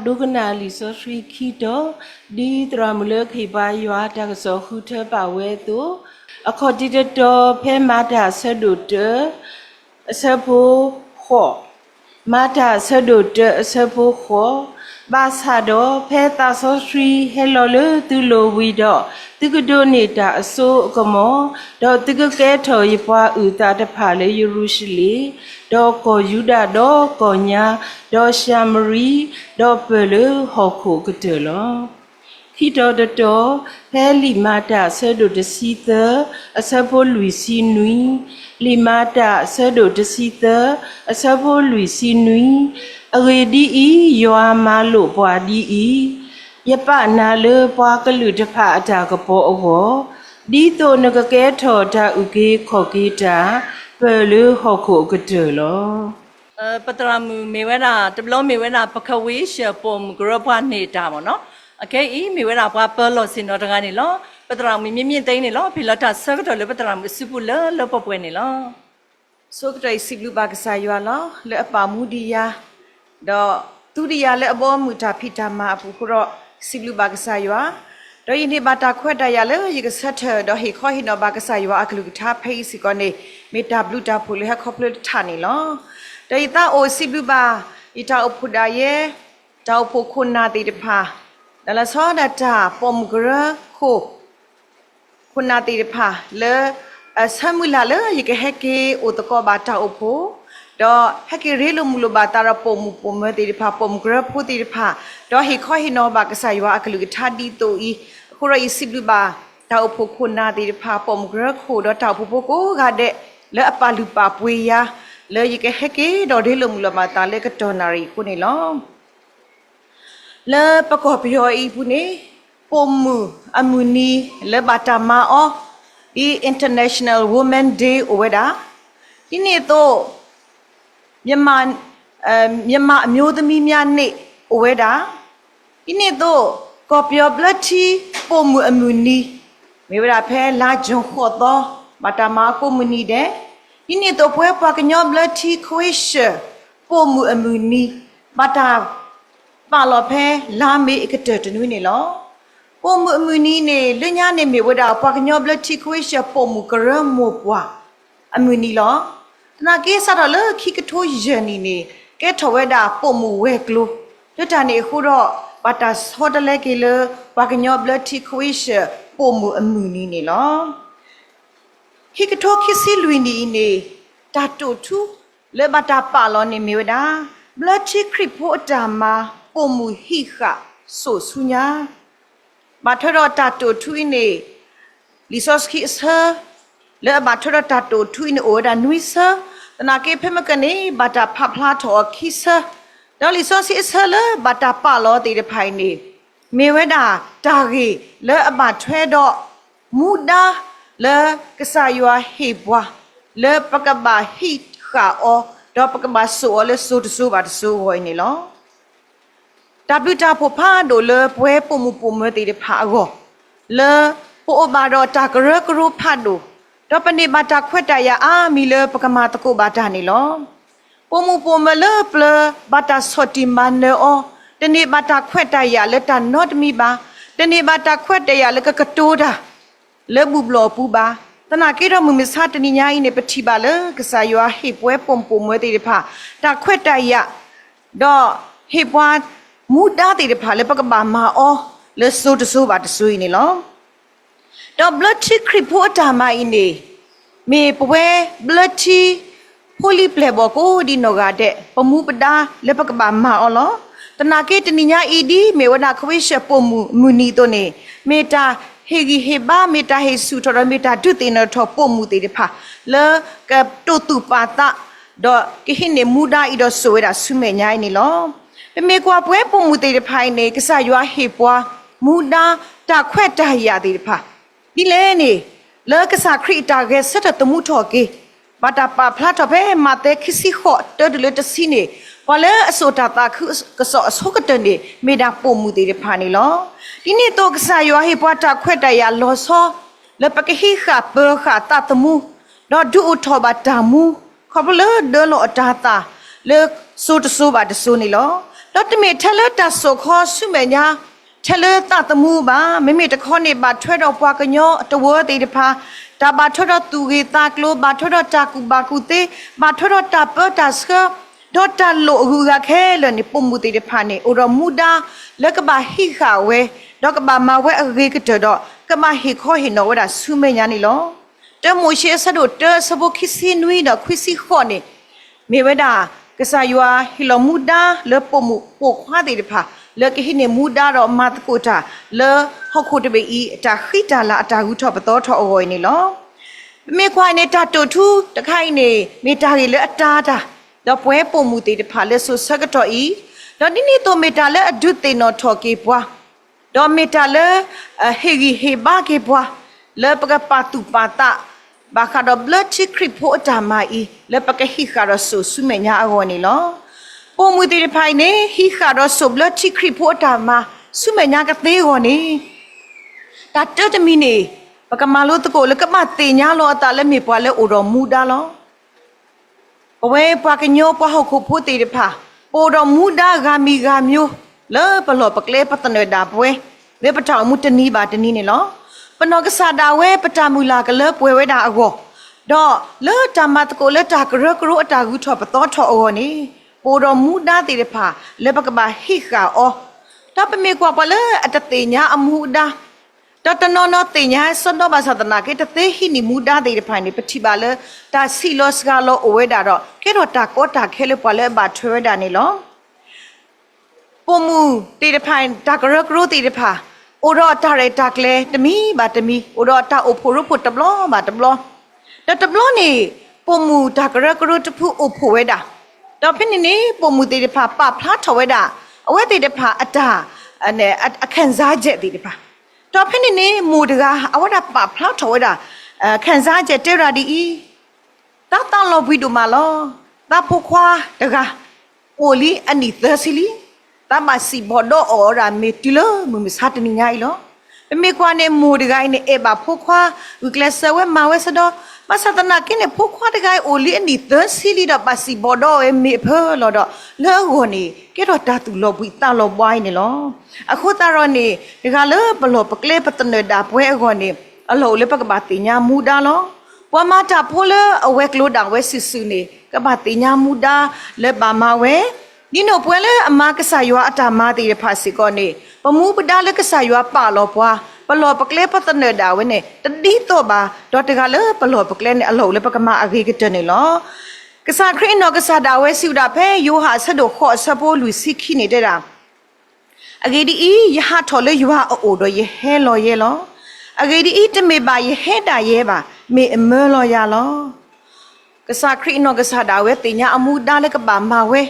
ဒိကနၣ်လံာ်စီဆှံခံတီၤ, ဒ်သရၣ်မုၣ်လၢကဟ့ၣ်ပှၤယွၤတၢ်ကစီၣ်ဃုထၢပာ်ဝဲအသိး, အခီၣ်ထံးတတီၤ ဖဲမၤတၢ်အဆၢဒိၣ်တၢ, အဆၢဖိဃိး, မၤတၢ်အဆၢဒိၣ်တၢ အဆၢဖိဃိး, ဘၣ်ဆၣ်ဒီး ဖဲသးစီဆှံဟဲလီၤလၢသုလိၤဝံၤဒီး, သုကဒိးန့ၢ်တၢ်အစိအကမီၤ, ဒီးသုကကဲထီၣ်ယပှၤအုၣ်သးတဖၣ်လၢယရူၤၡလ့ၣ်, ဒီးကီၢ်ယူဒၤဒီးကီၢ်ညါ, ဒီးၡၤမရံ, ဒီးပၢၢ်လၢဟီၣ်ခိၣ်အကတၢၢ်လီၤ. ခံတီၤတတီၤ, ဖဲလံာ်မၤတၢ်အဆၢဒိၣ်တဆံသၢ, အဆၢဖိလွံၢ်ဆံနွံ, လံာ်မၤတၢ်အဆၢဒိၣ်တဆံသၢ, အဆၢဖိလွံၢ်ဆံနွံ, အဂ့ၢ်ဒ်အံၤ, ယွၤမၤလိာ်ပှၤဒ်အံၤ, ယပာ်နၤလၢပှၤကလုာ်တဖၣ်အတၢ်ကပီၤအဂီၢ်, ဒ်သိးနကကဲထီၣ်တၢ်အုၣ်က့ၤခီၣ်က့ၤတၢ်, ပၢၢ်လၢဟီၣ်ခိၣ်အကတၢၢ်လီၤ. ပသရၣ်မုၣ်မ့ၢ်ဝဲဒၣ် တဘျီမ့ၢ်ဝဲဒၣ် ပခဝ့ၡၢၣ်ပိာ်မုၣ်ကရၢပှၤန့ၢ်တၢ်မ့ၢ်နီၤ, အခဲအံၤမ့ၢ်ဝဲဒၣ်ပှၤပၢၤလီၢ်ဆ့ၣ်နီၤတဂၤန့ၣ်လီၤ. ပသရၣ်မုၣ်မ့မ့ၢ်သ့န့ၣ်လီၤ. ပဟ့ၣ်လီၤတၢ်ဆၢကတီၢ်လၢပသရၣ်မုၣ်အစုပူၤလၢလၢပှဲၤပှဲၤန့ၣ်လီၤ. ဆိကတၢၢ်ယစံးဘျုးဘၣ်ကစၢ်ယွၤလီၤ လၢအပာ်မူဒံးယၤ, ဒီးသူဒံးယၤလၢအဘီအမုၢ်တၢ်ဖံးတၢ်မၤအပူၤအဃိဒီး စံးဘျုးဘၣ်ကစၢ်ယွၤ, ဒီးယန့ၢ်ဘၣ်တၢ်ခွဲးတၢ်ယာ်လၢယကဆၢထၢၣ် ဒီးဟ့ၣ်ခီဟ့ၣ်နီၤဘၣ်ကစၢ်ယွၤအကလုၢ်ကထါဖဲအံၤစ့ၢ်ကီးန့ၣ် မ့ၢ်တၢ်ဘျုးတၢ်ဖှိၣ်လၢဟဲခီဖျိတထးန့ၣ်လီၤ. ဒီးယသးအိၣ်စံးဘျုးဘၣ် ယတၢ်အိၣ်ဖှိၣ်ဒၣ်ယဲ, တၢ်အိၣ်ဖှိၣ်ခိၣ်နၢ်သ့ၣ်တဖၣ်, ဒီးလီၤဆီဒၣ်တၢ်ပိာ်မုၣ်ကရၢခိၣ် ခိၣ်နၢ်သ့ၣ်တဖၣ်လၢ အဆၢမုၢ်လၢ်လၢယကဟဲက့ၤအိၣ်သကိးဘၣ်တၢ်အိၣ်ဖှိၣ်, ဒီးဟဲက့ၤရ့လိာ်မုာ်လိာ်ဘၣ်သးဒီးပိာ်မုၣ်ပိာ်မၢၤသ့ၣ်တဖၣ် ပိာ်မုၣ်ကရၢဖိသ့ၣ်တဖၣ်, ဒီးဟ့ၣ်ခီဟ့ၣ်နီၤဘၣ်ကစၢ်ယွၤအကလုၢ်ကထါဒ်သိးအံၤ, အဃိဒီးယစံးဘျုးဘၣ် တၢ်အိၣ်ဖှိၣ်ခိၣ်နၢ်သ့ၣ်တဖၣ် ပိာ်မုၣ်ကရၢခိၣ် ဒီးတၢ်အိၣ်ဖှိၣ်ဖိကိးဂၤဒဲး လၢအပာ်လုၢ်ပာ်ပှ့ၤယၤ, လၢယကဟဲက့ၤဒီးရ့လိာ်မုာ်လိာ်ဘၣ်သးလၢကတီၢ်နၣ်ရံၣ်အဃိန့ၣ်လီၤ. လၢပကီၢ်ပယီၤအံၤအပူၤန့ၣ် ပိာ်မုၣ်အမုၢ်နံၤလၢဘၣ်တၢ်မၤအီၤ, ဒ် International Women Day အိၣ်ဝဲဒၣ်, ဒ်န့ၣ်အသိး မြန်မာ့အမျိုးသမီးများနေ့ အိၣ်ဝဲဒၣ်, ဒ်န့ၣ်အသိး ကီၢ်ပယီၤဘျၢထံပိာ်မုၣ်အမုၢ်နံၤ မ့ၢ်ဝဲဒၣ်ဖဲလါယူၤဃိးသီ ဘၣ်တၢ်မၤအီၤကိးမုၢ်နံၤဒဲး, ဒ်န့ၣ်အသိးပဝဲပှၤကညီဘျၢထံခွ့ရှၢၣ်ပိာ်မုၣ်အမုၢ်နံၤ ဘၣ်တၢ် ပာ်လီၤဖဲလါမ့ၤအကတၢၢ်တနွံန့ၣ်လီၤ. ပိာ်မုၣ်အမုၢ်နံၤန့ၣ် လၢညါန့ၣ်မ့ၢ်ဝဲဒၣ် ပှၤကညီဘျၢထံခွ့ရှၢၣ်ပိာ်မုၣ်ကရၢမိၢ်ပှၢ်အမုၢ်နံၤလီၤ. သနာ်က့စးထီၣ်လၢခံကထိယဲၢ်နံၣ်န့ၣ် ကဲထီၣ်ဝဲဒၣ်ပိာ်မုၣ်ဝဲၤကျိၤ, လၢတၢ်န့ၣ်အဃိဒီး ဘၣ်တၢ်ဆီတလဲက့ၤလၢ ပှၤကညီဘျၢထံခွ့ရှၢၣ်ပိာ်မုၣ်အမုၢ်နံၤန့ၣ်လီၤ. ခံကထိခံဆံလွံၢ်နံၣ်အံၤန့ၣ် တၢ်တိာ်ထူလၢဘၣ်တၢ်ပာ်လီၤန့ၣ်မ့ၢ်ဝဲဒၣ် ဘျၢထံခရံာ်ဖိအတၢ်မၤ ပိာ်မုၣ်ဟံးဃာ်စိာ်ဆူညါ, ဘၣ်ထွဲဒီးတၢ်တိာ်ထူအံၤန့ၣ် လံာ်စီဆှံအဆၢ လၢအဘၣ်ထွဲဒီးတၢ်တိာ်ထူအံၤန့ၣ် အိၣ်ဝဲဒၣ်နွံဆၢ, သနာ်က့ဖဲမုၢ်ကၢန့ၣ် ဘၣ်တၢ်ဖးဖျါထီၣ်အီၤခံဆၢ, ဒီးလံာ်စီဆှံအဆၢလၢဘၣ်တၢ်ပာ်လီၤသ့ၣ်တဖၣ်အံၤန့ၣ် မ့ၢ်ဝဲဒၣ်တၢ်ဂ့ၢ်လၢအဘၣ်ထွဲဒီး မူဒါလၢကစၢ်ယွၤဟ့ၣ်ပှၤ လၢပကဘၣ်ဟံးဃာ်အီၤ ဒီးပကဘၣ်စိာ်အီၤလၢစိၤတစိၤဘၣ်တစိၤအဂီၢ်အံၤန့ၣ်လီၤ. တၢ်ဘျုးတၢ်ဖှိၣ်ဖးဒိၣ်လၢပဝဲပိာ်မုၣ်ပိာ်မၢၤသ့ၣ်တဖၣ်အဂီၢ်, လၢပအိၣ်ဘၣ်ဒီးတၢ်ကရၢကရိဖးဒိၣ်, ဒီးပန့ၢ်ဘၣ်တၢ်ခွဲးတၢ်ယာ်အါမံၤလၢပကမၤသကိးဘၣ်တၢ်န့ၣ်လီၤ. ပိာ်မုၣ်ပိာ်မၢၤလၢပျၢၤ ဘၣ်တၢ်ဆီၣ်တံၢ်မၤနၢၤအီၤ, တန့ၢ်ဘၣ်တၢ်ခွဲးတၢ်ယာ်လၢတၢ်နီတမံၤဘၣ်, တန့ၢ်ဘၣ်တၢ်ခွဲးတၢ်ယာ်လၢကကတိၤတၢ် လၢဘူၣ်ဘျီၣ်အပူၤဘၣ်. သနာ်က့ဒီးမုၢ်မဆါတနံၤညါအံၤန့ၣ် ပထံၣ်ဘၣ်လၢကစၢ်ယွၤဟ့ၣ်ပဝဲပိာ်မုၣ်ပိာ်မၢၤသ့ၣ်တဖၣ် တၢ်ခွဲးတၢ်ယာ်, ဒီးဟ့ၣ်ပှၤမူဒါသ့ၣ်တဖၣ်လၢပကဘၣ်မၤအီၤလၢစိၤတစိၤဘၣ်တစိၤအံၤန့ၣ်လီၤ. ဒီးဘျၢထံခရံာ်ဖိအတၢ်မၤအံၤန့ၣ် မ့ၢ်ပဝဲဘျၢထံ ဖိလံၤပျဲၢ်ဘီၣ်ကိးဒံနီၢ်ဂၤဒဲး ပမူပဒါလၢပကဘၣ်မၤအီၤလီၤ. သနာ်က့တနံၤညါအံၤဒ်မ့ၢ်ဝဲဒၣ် ခွ့ရှၢၣ်ပိာ်မုၣ်မုၢ်နံၤအသိးန့ၣ် မ့ၢ်တၢ်ဟ့ၣ်ဂံၢ်ဟ့ၣ်ဘါ မ့ၢ်တၢ်ဟ့ၣ်ဆူၣ်ထီၣ်ဒီးမ့ၢ်တၢ်ဒုးသ့ၣ်နီၣ်ထီၣ်ပိာ်မုၣ်သ့ၣ်တဖၣ် လၢကတိာ်သူၣ်ပာ်သး ဒီးကဟံးန့ၢ်မူဒါအံၤဒီးစိာ်ဝဲဒၣ်ဆူမဲာ်ညါအံၤန့ၣ်လီၤ. ပမ့ၢ်ကွၢ်ပဝဲပိာ်မုၣ်သ့ၣ်တဖၣ်အံၤန့ၣ် ကစၢ်ယွၤဟ့ၣ်ပှၤ မူဒါတၢ်ခွဲးတၢ်ယာ်သ့ၣ်တဖၣ် ဒ်လဲၣ်န့ၣ် လၢကစၢ်ခရံာ်အတၢ်ဂဲၤဆၢထၢၣ်သမူထီၣ်က့ၤ ဘၣ်တၢ်ပာ်ဖျါထီၣ်ဖဲမးသဲခံဆံဃိး တၢတုၤလၢတဆံန့ၣ် ပှၤလၢအစိာ်တၢ်သးခုကစီၣ်အဆိကတၢၢ်န့ၣ် မ့ၢ်ဒၣ်ပိာ်မုၣ်သ့ၣ်တဖၣ်န့ၣ်လီၤ. ဒ်န့ၣ်အသိး ကစၢ်ယွၤဟ့ၣ်ပှၤတၢ်ခွဲးတၢ်ယာ်လီၤဆီ လၢပကဟံးဃာ်ပၢၤဃာ်သးသမူ ဒီးဒုးအိၣ်ထီၣ်ဘၣ်တၢ်မူ ခီဖျိလၢဒၢလီၤအတၤသၣ် လၢစိၤတစိၤဘၣ်တစိၤန့ၣ်လီၤ. ဒီးတမ့ၢ်ထဲလၢတၢ်စိာ်ခီဆူမဲာ်ညါ ထဲလၢသးသမူဘၣ်. မ့မ့ၢ်တခီန့ၣ် ဘၣ်ထွဲဒီးပှၤကညီတဝၢသ့ၣ်တဖၣ်, တၢ်ဘၣ်ထွဲဒီးသူၣ်ဂ့ၢ်သးကျိၤ, ဘၣ်ထွဲဒီးတၢ်ကူၣ်ဘၣ်ကူၣ်သ့, ဘၣ်ထွဲဒီးတၢ်ပၢတၢ်ဆှၢ, ဒီးတၢ်လိၣ်အဂုၤအဂၤခဲလၢာ်န့ၣ် ပိာ်မုၣ်သ့ၣ်တဖၣ်န့ၣ် အိၣ်ဒီးမူဒါလၢကဘၣ်ဟံးဃာ်ဝဲ, ဒီးကဘၣ်မၤဝဲအဂ့ၤကတၢၢ်ဒီး ကဘၣ်ဟ့ၣ်ခီဟ့ၣ်နီၤဝဲဒၣ်ဆူမဲာ်ညါန့ၣ်လီၤ. တၢမိၤၡ့အဆၢဒိၣ်တၢအဆၢဖိခံဆံနွံဒီးခွံဆံဃိးန့ၣ် မ့ၢ်ဝဲဒၣ် ကစၢ်ယွၤဟ့ၣ်လီၤမူဒါလၢပိာ်မုၣ်ပိာ်ခွါသ့ၣ်တဖၣ် လၢကဟံးန့ၢ်မူဒါဒီးမၤသကိးတၢ်လၢဟီၣ်ခိၣ်တဘ့ၣ်အံၤ အတၢ်ဃံတၢ်လၤအတၢ်ဂုၤထီၣ်ပသီထီၣ်အဂီၢ်အံၤန့ၣ်လီၤ. ပမ့ၢ်ကွၢ်န့ၣ် တၢ်တိာ်ထူတခါအံၤန့ၣ် မ့ၢ်တၢ်ဂ့ၢ်လၢအတာ်တၢ် ဒီးပဝဲပိာ်မုၣ်သ့ၣ်တဖၣ်လၢစိၤဆၢကတီၢ်အံၤ, ဒီးဒ်န့ၣ်အသိးမ့ၢ်တၢ်လၢအဒုးသ့ၣ်နီၣ်ထီၣ်က့ၤပှၤ ဒီးမ့ၢ်တၢ်လၢ ဟ့ၣ်ဂံၢ်ဟ့ၣ်ဘါက့ၤပှၤ လၢပကပာ်သူၣ်ပာ်သး ဘၣ်ဃးဒီးဘျၢထံခရံာ်ဖိအတၢ်မၤအံၤ လၢပကဟံးဃာ်ဒီးစိာ်ဆူမဲာ်ညါအဂီၢ်န့ၣ်လီၤ. ပိာ်မုၣ်သ့ၣ်တဖၣ်အံၤန့ၣ် ဟံးဃာ်ဒီးစိာ်ဘျၢထံခရံာ်ဖိအတၢ်မၤ ဆူမဲာ်ညါကသ့အဂီၢ်န့ၣ် တၢ်တၢတမံၤန့ၣ် ပကမၤလိသကိးလၢကဘၣ်သ့ၣ်ညါလီၤအသးလၢမ့ၢ်ပှၤလၢအိၣ်ဒီးမူဒါလီၤ. ပဝဲပှၤကညီပှၤဟီၣ်ခိၣ်ဖိသ့ၣ်တဖၣ် ပအိၣ်ဒီးမူဒါဂၤမံၤဂၤမျိုး လၢပလီၢ်ပကျဲပသနၢၣ်ဒၣ်ပဝဲ လၢပတၢ်အိၣ်မူတနံၤဘၣ်တနံၤန့ၣ်လီၤ. ပနီၢ်ကစၢ်ဒၣ်ဝဲပတၢ်မုၢ်လၢ်ကလၢပှဲၤဝဲဒၣ်အဂီၢ်, ဒီးလၢတၢ်မၤသကိးလၢတၢ်ကရၢကရိအတၢ်ဂုၤထီၣ်ပသီထီၣ်အဂီၢ်န့ၣ် ပအိၣ်ဒီးမူဒါသ့ၣ်တဖၣ် လၢပကဘၣ်ဟံးဃာ်အီၤ, ဒီးပမ့ၢ်ကွၢ်ပှၤလၢအတသ့ၣ်ညါအမူအဒါ ဒီးတနီၤနီၤသ့ၣ်ညါစီဒီဘၣ်ဆၣ်သနာ်က့ တသ့ဟံးန့ၢ်မူဒါသ့ၣ်တဖၣ်န့ၣ် ပထံၣ်ဘၣ်လၢ တၢ်ဆံးလီၤစှၤလီၤအိၣ်ဝဲဒၣ်ဒီး ကဲထီၣ်တၢ်ကီတၢ်ခဲလၢပှၤလၢအဘၣ်ထွဲဝဲဒၣ်န့ၣ်လီၤ. ပိာ်မုၣ်သ့ၣ်တဖၣ် တၢ်ကရၢကရိသ့ၣ်တဖၣ် အိၣ်ဒီးတၢ်ရဲၣ်တၢ်ကျဲၤတမံၤဘၣ်တမံၤ, အိၣ်ဒီးတၢ်အိၣ်ဖှိၣ်ရိဖှိၣ်တဘျီဘၣ်တဘျီ, ဒီးတဘျီန့ၣ် ပိာ်မုၣ်တၢ်ကရၢကရိတဖုအိၣ်ဖှိၣ်ဝဲဒၣ်, ဒီးဖဲန့ၣ်န့ၣ် ပိာ်မုၣ်သ့ၣ်တဖၣ်ပာ်ဖျါထီၣ်ဝဲဒၣ် အဝဲသ့ၣ်တဖၣ်အတၢ် ခံစားချက် သ့ၣ်တဖၣ်, ဒီးဖဲန့ၣ်န့ၣ် မိၢ်တဂၤ အဝဲဒၣ်ပာ်ဖျါထီၣ်ဝဲဒၣ် ခံစားချက် တဲဝဲဒၣ်ဒ်အံၤ, သးသးလီၤဘှံးဒိၣ်မးလီၤ. သးဖိခွါတဂၤ အိၣ်လံအနံၣ်သၢဆံလံ. သးဘၣ်စံၣ်ဘီၣ်ဒီးအီၤဝဲဒၣ် မ့ၢ်တုၤလၢမုၢ်မဆါတနံၤညါအံၤလီၤ. ပမ့ၢ်ကွၢ်န့ၣ် မိၢ်တဂၤအံၤန့ၣ် အဲၣ်ဘၣ်ဖိခွါ ဂုာ်ကျဲးစၢးဝဲမၤဝဲဆၢဒီး ဘၣ်ဆၣ်သနာ်က့န့ၣ် ဖိခွါတဂၤအံၤအိၣ်လံအနံၣ်သၢဆံလံဒီး ဘၣ်စံၣ်ဘီၣ်ဒီးအီၤဝဲမ့ၢ်အဖၢလီၤဒီး လၢအဂီၢ်န့ၣ် ကဲထီၣ်တၢ်သူၣ်လီၤဘှံးသးလီၤဘှါအံၤန့ၣ်လီၤ. အဃိသတးဒီးန့ၣ် တဂၤလၢပလီၢ်ပကျဲပသနၢၣ်ဒၣ်ပဝဲအဂီၢ်န့ၣ် အလီၢ်အိၣ်လၢပကဘၣ်သ့ၣ်ညါမူဒါလီၤ. ပှၤမၤတၢ်ဖိလၢအဝဲၤကျိၤဒၣ်ဝဲစုာ်စုာ်န့ၣ် ကဘၣ်သ့ၣ်ညါမူဒါလၢဘၣ်မၤဝဲ, ဒ်န့ၣ်ပဝဲလၢအမၤကစၢ်ယွၤအတၢ်မၤသ့ၣ်တဖၣ်စ့ၢ်ကီးန့ၣ် ပမူပဒါလၢကစၢ်ယွၤပာ်လီၤပှၤ ပလီၢ်ပကျဲပသနၢၣ်ဒၣ်ဝဲန့ၣ် တဒ်သိးဘၣ်, ဒီးတဂၤလၢပလီၢ်ပကျဲန့ၣ် အလီၢ်အိၣ်လၢပကမၤအဂ့ၤကတၢၢ်န့ၣ်လီၤ. ကစၢ်ခရံာ်အနီၢ်ကစၢ်ဒၣ်ဝဲစံးဝဲဒၣ်ဖဲယိၤဟၣ်အဆၢဒိၣ်ဃိးအဆၢဖိလွံၢ်ဆံခံန့ၣ်တဲဒၣ်, အဂ့ၢ်ဒ်အံၤ, ယဟးထီၣ်လၢယွၤအအိၣ်ဒီးယဟဲလီၤယဲလီၤ. အဂ့ၢ်ဒ်အံၤ, တမ့ၢ်ဘၣ်ယဟဲဒၣ်ယဲဘၣ်, မ့ၢ်အမၢလီၤယၤလီၤ. ကစၢ်ခရံာ်အနီၢ်ကစၢ်ဒၣ်ဝဲသ့ၣ်ညါအမူဒါလၢကဘၣ်မၤဝဲ,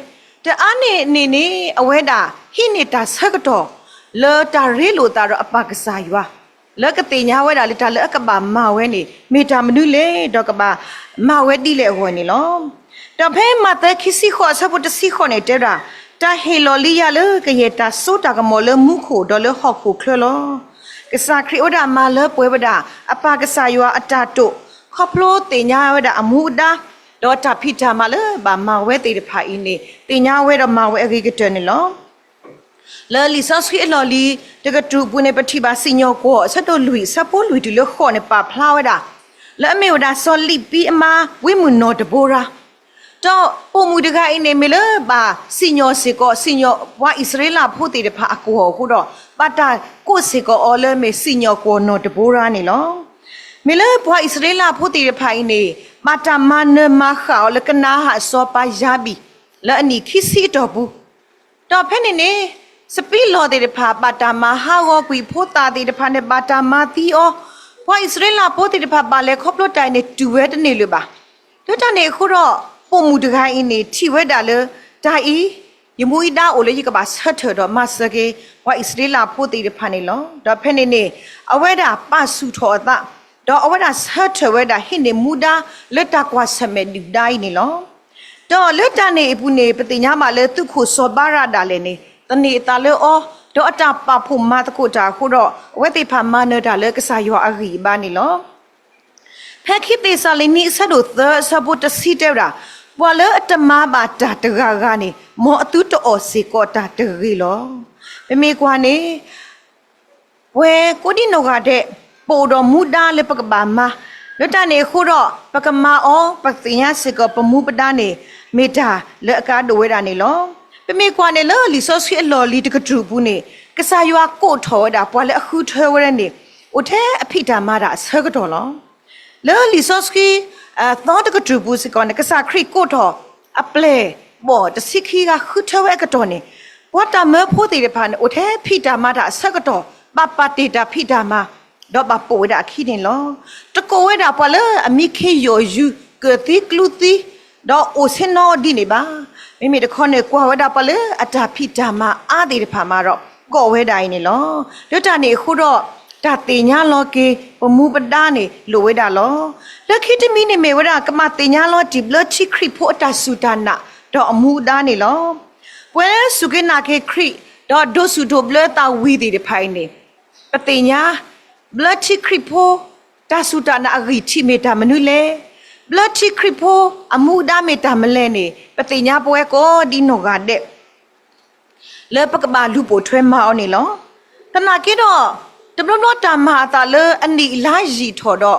တအါန့ၢ်န့ၣ်န့ၣ် အဝဲဒၣ်ဟံးန့ၢ်တၢ်ဆၢကတီၢ် လၢတၢ်ရ့လိာ်သးဒီးအပၢ်ကစၢ်ယွၤ လၢကသ့ၣ်ညါဝဲဒၣ်လၢတၢ်လၢအကဘၣ်မၤဝဲန့ၣ် မ့ၢ်တၢ်မနုၤလဲၣ်, ဒီးကဘၣ်မၤဝဲဒ်လဲၣ်အဂီၢ်န့ၣ်လီၤ. ဒီးဖဲမးသဲခံဆံဃိးအဆၢဖိတဆံဃိးန့ၣ်တဲဝဲဒၣ်, တၢ်ဟ့ၣ်လီၤလံယၤလၢကယဲၢ်တၢ်စိတၢ်ကမီၤလၢမူခိၣ်ဒီးလၢဟီၣ်ခိၣ်ချၢလီၤ. ကစၢ်ခရံာ်အိၣ်ဝဲဒၣ်မၤလၢပှဲၤဝဲဒၣ် အပၢ်ကစၢ်ယွၤအတၢ်တိာ် ခီဖျိသ့ၣ်ညါဝဲဒၣ်အမူအဒါ ဒီးတၢ်ဖံးတၢ်မၤလၢဘၣ်မၤဝဲသ့ၣ်တဖၣ်အံၤန့ၣ် သ့ၣ်ညါဝဲဒီးမၤဝဲအဂ့ၤကတၢၢ်န့ၣ်လီၤ. လၢလံာ်စီဆှံအလီၢ်လံၤတကတြူၢ်အပူၤန့ၣ် ပထံၣ်ဘၣ်စံၣ်ညီၣ်ကွီၢ် အဆၢဒိၣ်လွံၢ် အဆၢဖိလွံၢ်တုၤလၢဃိးန့ၣ် ပာ်ဖျါဝဲဒၣ် လၢအမ့ၢ်ဝဲဒၣ်စီၤလံးပံအမါ ဝံမုၢ်နီၢ်ဒဘိရၤ ဒီးပိာ်မုၣ်တဂၤအံၤန့ၣ် မ့ၢ်လၢဘၣ်စံၣ်ညီၣ်စ့ၢ်ကီး စံၣ်ညီၣ်ပှၤအံၣ်စရ့လးဖိသ့ၣ်တဖၣ်အကွီၢ်အဃိဒီး ဘၣ်တၢ်ကိးစ့ၢ်ကီးအီၤလၢမ့ၢ်စံၣ်ညီၣ်ကွီၢ်နီၢ်ဒဘိရၤန့ၣ်လီၤ. မ့ၢ်လၢပှၤအံၣ်စရ့လးဖိသ့ၣ်တဖၣ်အံၤန့ၣ် ဘၣ်တၢ်မၤနၢၤမၤဃၣ်အီၤလၢကနၤအၣ်အစီၤပၤယၤဘံၣ် လၢအနံၣ်ခံဆံအတီၢ်ပူၤ ဒီးဖဲန့ၣ်န့ၣ် စပံးလီၢ်သ့ၣ်တဖၣ် ဘၣ်တၢ်မၤဟးဂီၤကွံာ် ဖိသၣ်သ့ၣ်တဖၣ်န့ၣ် ဘၣ်တၢ်မၤသံအီၤ, ပှၤအံၣ်စရ့လးဖိသ့ၣ်တဖၣ် ဘၣ်လဲၤခီဖျိတၢ်အံၤန့ၣ် တူၢ်ဝဲတန့ၢ်လၢၤဘၣ်. လၢတၢ်န့ၣ်အဃိဒီး ပိာ်မုၣ်တဂၤအံၤန့ၣ် ထံၣ်ဝဲဒၣ်လၢ တၢ်အံၤ ယမူအံၤဒါအိၣ်လၢယကဘၣ်ဆၢထၢၣ်ဒီးမၤစၢၤက့ၤ ပှၤအံၣ်စရ့လးဖိသ့ၣ်တဖၣ်န့ၣ်လီၤ. ဒီးဖဲန့ၣ်န့ၣ် အဝဲဒၣ်ပာ်ဆူၣ်ထီၣ်အသး ဒီးအဝဲဒၣ်ဆၢထၢၣ်ဝဲဒၣ်ဟံးန့ၢ်မူဒါ လၢတၢ်ကွၢ်ဆၢၣ်မဲာ်ဒုၣ်ဒါအံၤန့ၣ်လီၤ. ဒီးလၢတၢ်န့ၣ်အပူၤန့ၣ် ပသ့ၣ်ညါဘၣ်လၢသုးခိၣ်စီၤဘါရးဒၣ်လဲာ်န့ၣ် သန့ၤအသးလၢအီၤ, ဒီးအတၢ်ပာ်ဖှိၣ်မၤသကိးတၢ်အဃိဒီး အဝဲသ့ၣ်တဖၣ်မၤနၢၤတၢ်လၢကစၢ်ယွၤအဂံၢ်အဘါန့ၣ်လီၤ. ဖဲခံသ့းစၤလနံအဆၢဒိၣ်သၢအဆၢဖိတဆံတဲဝဲဒၣ်, ပှၤလၢအတမၤဘၣ်တၢ်တဂၤဂၤန့ၣ် မ်အသုတအီၣ်စ့ၢ်ကီးတၢ်တဂ့ၤလီၤ. ပမ့ၢ်ကွၢ်န့ၣ် ပဝဲကိးဒံနီၢ်ဂၤဒဲး ပအိၣ်ဒီးမူဒါလၢပကဘၣ်မၤ, လၢတၢ်န့ၣ်အဃိဒီး ပကမၤအီၤ ပသ့ၣ်ညါစ့ၢ်ကီးပမူပဒါန့ၣ် မ့ၢ်တၢ်လၢအကါဒိၣ်ဝဲဒၣ်န့ၣ်လီၤ. ပမ့ၢ်ကွၢ်န့ၣ်လၢလံာ်စီဆှံအလီၢ်လံၤတကတြူၢ်ပူၤန့ၣ် ကစၢ်ယွၤကိးထီၣ်ဝဲဒၣ်ပှၤလၢအဃုထၢဝဲန့ၣ် အိၣ်ထဲအဖံးတၢ်မၤတၢ်အဆၢကတီၢ်လီၤ. လၢလံာ်စီဆှံ အသီတကတြူၢ်ပူၤစ့ၢ်ကီးန့ၣ် ကစၢ်ခရံာ်ကိးထီၣ်အပျဲၢ်အဘီၣ်တဆံခံဂၤဃုထၢဝဲအကတီၢ်န့ၣ် ပှၤတၢ်မၢဖိသ့ၣ်တဖၣ်န့ၣ် အိၣ်ထဲဖံးတၢ်မၤတၢ်အဆၢကတီၢ် ဘၣ်ပာ်တ့ၢ်တၢ်ဖံးတၢ်မၤ ဒီးဘၣ်ပိာ်ဝဲဒၣ်အခံန့ၣ်လီၤ. တကိးဝဲဒၣ်ပှၤလၢအမံခ့ယီၢ်ယူၤ ကၢၣ်သံကျူသံ ဒီးအိၣ်ဆ့ၣ်နီၤဒ်န့ၣ်ဘၣ်. မ့မ့ၢ်တခီန့ၣ် ကွၢ်ဝဲဒၣ်ပှၤလၢအတၢ်ဖံးတၢ်မၤအါသ့ၣ်တဖၣ်မးဒီး ကိးဝဲဒၣ်အံၤန့ၣ်လီၤ. လၢတၢ်န့ၣ်အဃိဒီး တၢ်သ့ၣ်ညါလီၤက့ၤ ပမူပဒါန့ၣ်လိၣ်ဝဲဒၣ်လီၤ. လၢခံတမံၤန့ၣ်မ့ၢ်ဝဲဒၣ် ကဘၣ်သ့ၣ်ညါလီၤတံၢ်ဘျၢထံခရံာ်ဖိအတၢ်စူၢ်တၢ်နာ် ဒီးအမူအဒါန့ၣ်လီၤ. ပဝဲလၢစူၢ်က့ၤနာ်က့ၤခရံာ် ဒီးဒိးစူၣ်ဒိးဘျၢသးဝံၤသ့ၣ်တဖၣ်အံၤန့ၣ် ပသ့ၣ်ညါ ဘျၢထံခရံာ်ဖိ တၢ်စူၢ်တၢ်နာ်အဂံၢ်ထံးမ့ၢ်တၢ်မနုၤလဲၣ်, ဘျၢထံခရံာ်ဖိအမူအဒါမ့ၢ်တၢ်မနုၤလဲၣ်န့ၣ် ပသ့ၣ်ညါပဝဲကိးဒံနီၢ်ဂၤဒဲး လၢပကဘၣ်လူၤပိာ်ထွဲမၤအီၤန့ၣ်လီၤ. သနာ်က့ဒီး တဘျီဘျီတၢ်မၤအသးလၢအနံၣ်အလါယံာ်ထီၣ်ဒီး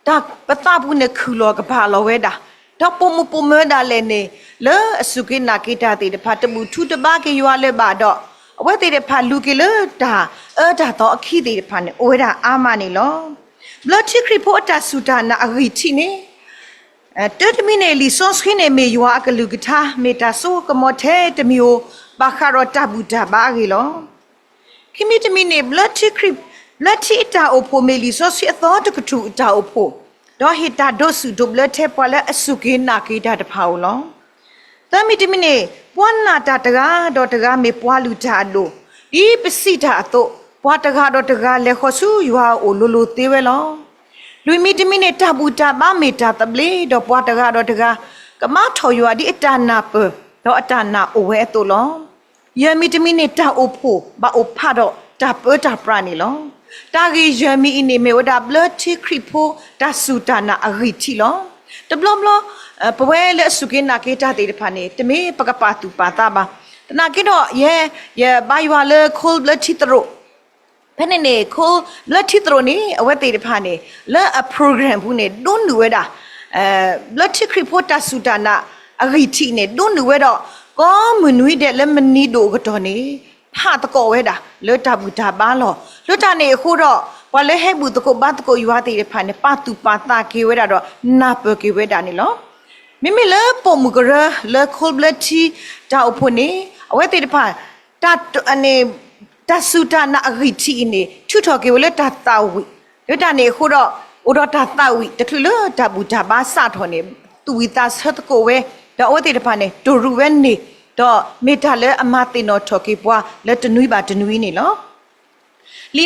တၢ်ပသးပူၤန့ၣ်ခုၣ်လီၤကပၤလီၤဝဲဒၣ်, ဒီးပိာ်မုၣ်ပိာ်မၢၤဒၣ်လဲာ်န့ၣ် လၢအစူၢ်က့ၤနာ်က့ၤတၢ်သ့ၣ်တဖၣ် တဘူၣ်ထူတဘါက့ၤယွၤလၢၤဘၣ်ဒီး အဝဲသ့ၣ်တဖၣ်လူၤက့ၤလၢတၢ်အၢတၢ်သီအခံသ့ၣ်တဖၣ်န့ၣ် အိၣ်ဝဲဒၣ်အါမးန့ၣ်လီၤ. ဘျၢထံခရံာ်ဖိအတၢ်စူၢ်တၢ်နာ်အဂံၢ်ထံးန့ၣ် တၢတမံၤန့ၣ် လံာ်စီဆှံန့ၣ်မ့ၢ်ယွၤအကလုၢ်ကထါ မ့ၢ်တၢ်စိကမီၤထဲတမံၤဧိၤ ဘၣ်ဃးဒီးတၢ်ဘူၣ်တၢ်ဘါအဂ့ၢ်လီၤ. ခံမံၤတမံၤန့ၣ် ဘျၢထံခရံာ်, ဘျၢထံအတၢ်အိၣ်ဖှိၣ်မ့ၢ်လံာ်စီဆှံအသီတကတြူၢ်အတၢ်အိၣ်ဖှိၣ်, ဒီးဟ့ၣ်တၢ်ဒိးစူၣ်ဒိးဘျၢထဲပှၤလၢအစူၢ်က့ၤနာ်က့ၤတၢ်တဖၣ်ဧိၤလီၤ. သၢမံၤတမံၤန့ၣ် ပှၤနာ်တၢ်တဂၤဒီးတဂၤမ့ၢ်ပှၤလုၢ်တၢ်အဒိၣ်, ဒ်ပစံးတၢ်အသိး ပှၤတဂၤဒီးတဂၤလဲၤဃီၤဆူယွၤအအိၣ်လိၤလိၤသ့ဝဲလီၤ. လွံၢ်မံၤတမံၤန့ၣ် တၢ်ဘူၣ်တၢ်ဘါမ့ၢ်တၢ်သဘျ့, ဒီးပှၤတဂၤဒီးတဂၤ ကမၤထီၣ်ယွၤဒ်အတၢ်နၢ်ပၢၢ် ဒီးအတၢ်နာ်အိၣ်ဝဲအသိးလီၤ. ယဲၢ်မံၤတမံၤန့ၣ် တၢ်အိၣ်ဖှိၣ်ဘၣ်အိၣ်ဖးဒီးတၢ်ပၢတၢ်ပြးန့ၣ်လီၤ. တၢ်ဂ့ၢ်ယဲၢ်မံၤအံၤန့ၣ် မ့ၢ်ဝဲဒၣ်ဘျၢထံခရံာ်ဖိတၢ်စူၢ်တၢ်နာ်အဂံၢ်ထံးလီၤ. တဘျီဘျီ ပဝဲလၢအစူၢ်က့ၤနာ်က့ၤတၢ်သ့ၣ်တဖၣ်န့ၣ် တမ့ၢ်ပကပာ်သူၣ်ပာ်သးဘၣ်. သနာ်က့ဒီး ယဲ ယဘါယွၤလၢ Cold ဘျၢထံသရိာ် ဖဲန့ၣ်န့ၣ် Cold ဘျၢထံသရိာ်န့ၣ် အဝဲသ့ၣ်တဖၣ်န့ၣ် လၢအ program ပူၤန့ၣ် ဒိးနုာ်ဝဲဒၣ် ဘျၢထံခရံာ်ဖိတၢ်စူၢ်တၢ်နာ်အဂံၢ်ထံးန့ၣ် ဒိးနုာ်ဝဲဒီး ကိးမုၢ်နွံဒဲးလၢမနံၤဒိၣ်အကတီၢ်န့ၣ် ဖးသကိးဝဲဒၣ်လၢတၢ်ဘူၣ်တၢ်ဘါလီၢ်. လၢတၢ်န့ၣ်အဃိဒီး ပှၤလၢဟဲဘူၣ်သကိးဘါသကိးယွၤသ့ၣ်တဖၣ်န့ၣ် ပာ်သူၣ်ပာ်သးက့ၤဝဲဒၣ်ဒီး နၢ်ပၢၢ်က့ၤဝဲဒၣ်န့ၣ်လီၤ. မ့မ့ၢ်လၢပိာ်မုၣ်ကရၢလၢ Cold ဘျၢထံတၢ်အိၣ်ဖှိၣ်န့ၣ် အဝဲသ့ၣ်တဖၣ် တၢ် တၢ်စူၢ်တၢ်နာ်အဂံၢ်ထံးအံၤန့ၣ် ထုးထီၣ်က့ၤဝဲလၢတၢ်သးဝံၣ်, လၢတၢ်န့ၣ်အဃိဒီး အိၣ်ဒီးတၢ်သးဝံၣ်တချုးလၢတၢ်ဘူၣ်တၢ်ဘါစးထီၣ်န့ၣ် သူၣ်ဝံၣ်သးဆၢသကိးဝဲ, ဒီးအဝဲသ့ၣ်တဖၣ်န့ၣ် တိၢ်ရူးဝဲန့ၣ်, ဒီးမ့ၢ်တၢ်လၢအမၤသ့ၣ်နီၣ်ထီၣ်က့ၤပှၤလၢတနွံဘၣ်တနွံန့ၣ်လီၤ. လံာ်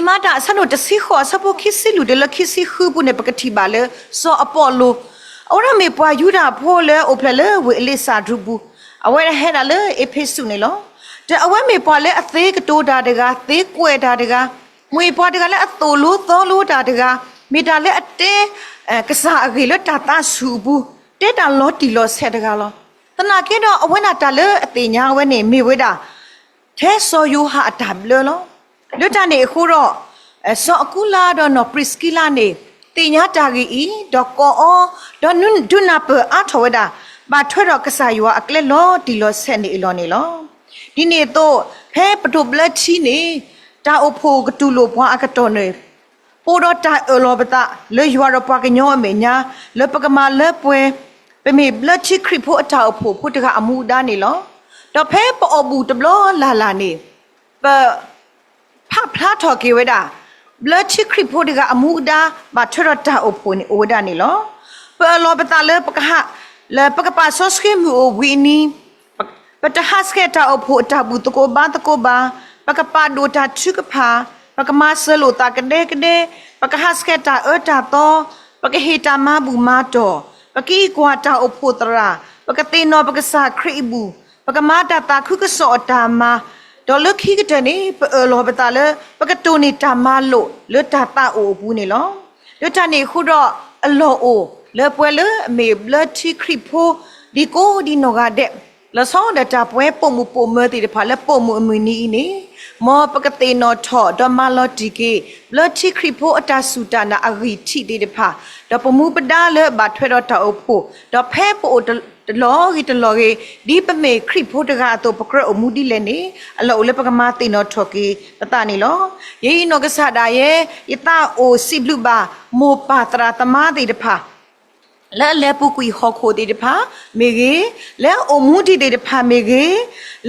မၤတၢ်အဆၢဒိၣ်တဆံဃိးအဆၢဖိခံဆံလွံၢ်တုၤလၢခံဆံဃုပူၤန့ၣ် ပကထံၣ်ဘၣ်လၢ စီၤအပီလူး, အဝဲဒၣ်မ့ၢ်ပှၤယူဒၤဖိလၢအိၣ်ဖျဲၣ်လၢဝ့ၢ်အ့လ့းစၣ်ဒြူးပူၤ, အဝဲဒၣ်ဟဲဒၣ်လၢအ့းဖ့းစူးန့ၣ်လီၤ. ဒီးအဝဲမ့ၢ်ပှၤလၢအသ့ကတိၤတၢ်တဂၤ, သ့ကွဲးတၢ်တဂၤ, မ့ၢ်ပှၤတဂၤလၢအသိၣ်လိသီလိတၢ်တဂၤ, မ့ၢ်တၢ်လၢအတဲ ကစၢ်အဂ့ၢ်လၢတၢ်သးဆူၣ်အပူၤ, တဲတၢ်လီၤတံၢ်လီၤဆဲးတဂၤလီၤ. သနာ်က့ဒီးအဝဲဒၣ်တၢ်လၢအသ့ၣ်ညါဝဲန့ၣ် မ့ၢ်ဝဲဒၣ် ထဲစီၤယိၤဟၣ်အတၢ်ဘျၢလီၤ. လၢတၢ်န့ၣ်အဃိဒီး စီၤအကူလါဒီးနီၢ်ပြံးစကံလါန့ၣ် သ့ၣ်ညါတၢ်ဂ့ၢ်အံၤ ဒီးကိးအီၤ, ဒီးဒုးနၢ်ပၢၢ်အါထီၣ်ဝဲဒၣ် ဘၣ်ထွဲဒီးကစၢ်ယွၤအကျဲလီၤတံၢ်လီၤဆဲးန့ၣ်အလီၢ်န့ၣ်လီၤ. ဒ်န့ၣ်အသိး ဖဲပဒိၣ်ဘျၢထံန့ၣ် တၢ်အိၣ်ဖှိၣ်ကတူၢ်လိာ်ပှၤအကတီၢ်န့ၣ် ပအိၣ်ဒီးတၢ်အၢၣ်လီၤပသးလၢယွၤဒီးပှၤကညီအမဲာ်ညါ လၢပကမၤလၢပှဲၤ ပမ့ၢ်ဘျၢထံခရံာ်ဖိအတၢ်အိၣ်ဖှိၣ်ဖိတဂၤအမူအဒါန့ၣ်လီၤ. ဒီးဖဲပအီၣ်ဘူၣ်တဘျီလၢ်လၢ်န့ၣ် ပ ဖးဖျါထီၣ်က့ၤဝဲဒၣ် ဘျၢထံခရံာ်ဖိတဂၤအမူအဒါ ဘၣ်ထွဲဒီးတၢ်အိၣ်ဖှိၣ်န့ၣ်အိၣ်ဝဲဒၣ်န့ၣ်လီၤ. ပအၢၣ်လီၤပသးလၢပကဟး လၢပကပာ်စီဆှံမုၢ်အိၣ်ဝံၤအနံၤ ပတဟးဆှဲးတၢ်အိၣ်ဖှိၣ်အတၢ်ဘူၣ်သကိးဘါသကိးဘၣ်, ပကပာ်ဒိၣ်တၢ်ထုကဖၣ်, ပကမၤစၢၤလိာ်သးကဒဲကဒဲ, ပကဟးဆှဲးတၢ်အၢတၢ်သီ, ပကဟ့ၣ်တၢ်မၤဘူၣ်မၤတီၢ်, ပကအံးကွၢ်တၢ်အိၣ်ဖှိၣ်သရၣ်, ပကသ့ၣ်နီၣ်ပကစၢ်ခရံာ်အဘူၣ်, ပကမၤတၢ်သးခုကစီၣ်အတၢ်မၤ, ဒီးလၢခံကတၢၢ်န့ၣ် ပအၢၣ်လီၤပသးလၢ ပကတိၢ်န့ၢ်တၢ်မၤလိာ်လၢတၢ်သးအိၣ်အပူၤန့ၣ်လီၤ. လၢတၢ်န့ၣ်အဃိဒီး အလီၢ်အိၣ်လၢပှၤလၢအမ့ၢ်ဘျၢထံခရံာ်ဖိ ဒ်ကိးဒ်နီၢ်ဂၤဒဲး, လီၤဆီဒၣ်တၢ်ပဝဲပိာ်မုၣ်ပိာ်မၢၤသ့ၣ်တဖၣ်လၢပိာ်မုၣ်အမုၢ်နံၤအံၤန့ၣ်, မ်ပကသ့ၣ်နီၣ်ထီၣ်ဒီးမၤလီၤတံၢ်က့ၤ ဘျၢထံခရံာ်ဖိအတၢ်စူၢ်တၢ်နာ်အဂံၢ်ထံးသ့ၣ်တဖၣ်, ဒီးပမူပဒါလၢဘၣ်ထွဲဒီးတၢ်အိၣ်ဖှိၣ်, ဒီးဖဲပအိၣ်တလီၢ်ဂ့ၤတလီၢ်ဂ့ၤ, ဒ်ပမ့ၢ်ခရံာ်ဖိတဂၤအသိး ပကြၢးအိၣ်မူဒ်လဲၣ်န့ၣ်, အလီၢ်အိၣ်လၢပကမၤသ့ၣ်နီၣ်ထီၣ်က့ၤပသးန့ၣ်လီၤ. ယအံၤနီၢ်ကစၢ်ဒၣ်ယဲ, ယသးအိၣ်စံးဘျုးဘၣ် မိၢ်ပၢ်သရၣ်သမါသ့ၣ်တဖၣ် လၢအလဲၤပူၤကွံာ်ဟီၣ်ခိၣ်သ့ၣ်တဖၣ်မ့ၢ်ဂ့ၤ, လၢအအိၣ်မူဒံးသ့ၣ်တဖၣ်မ့ၢ်ဂ့ၤ,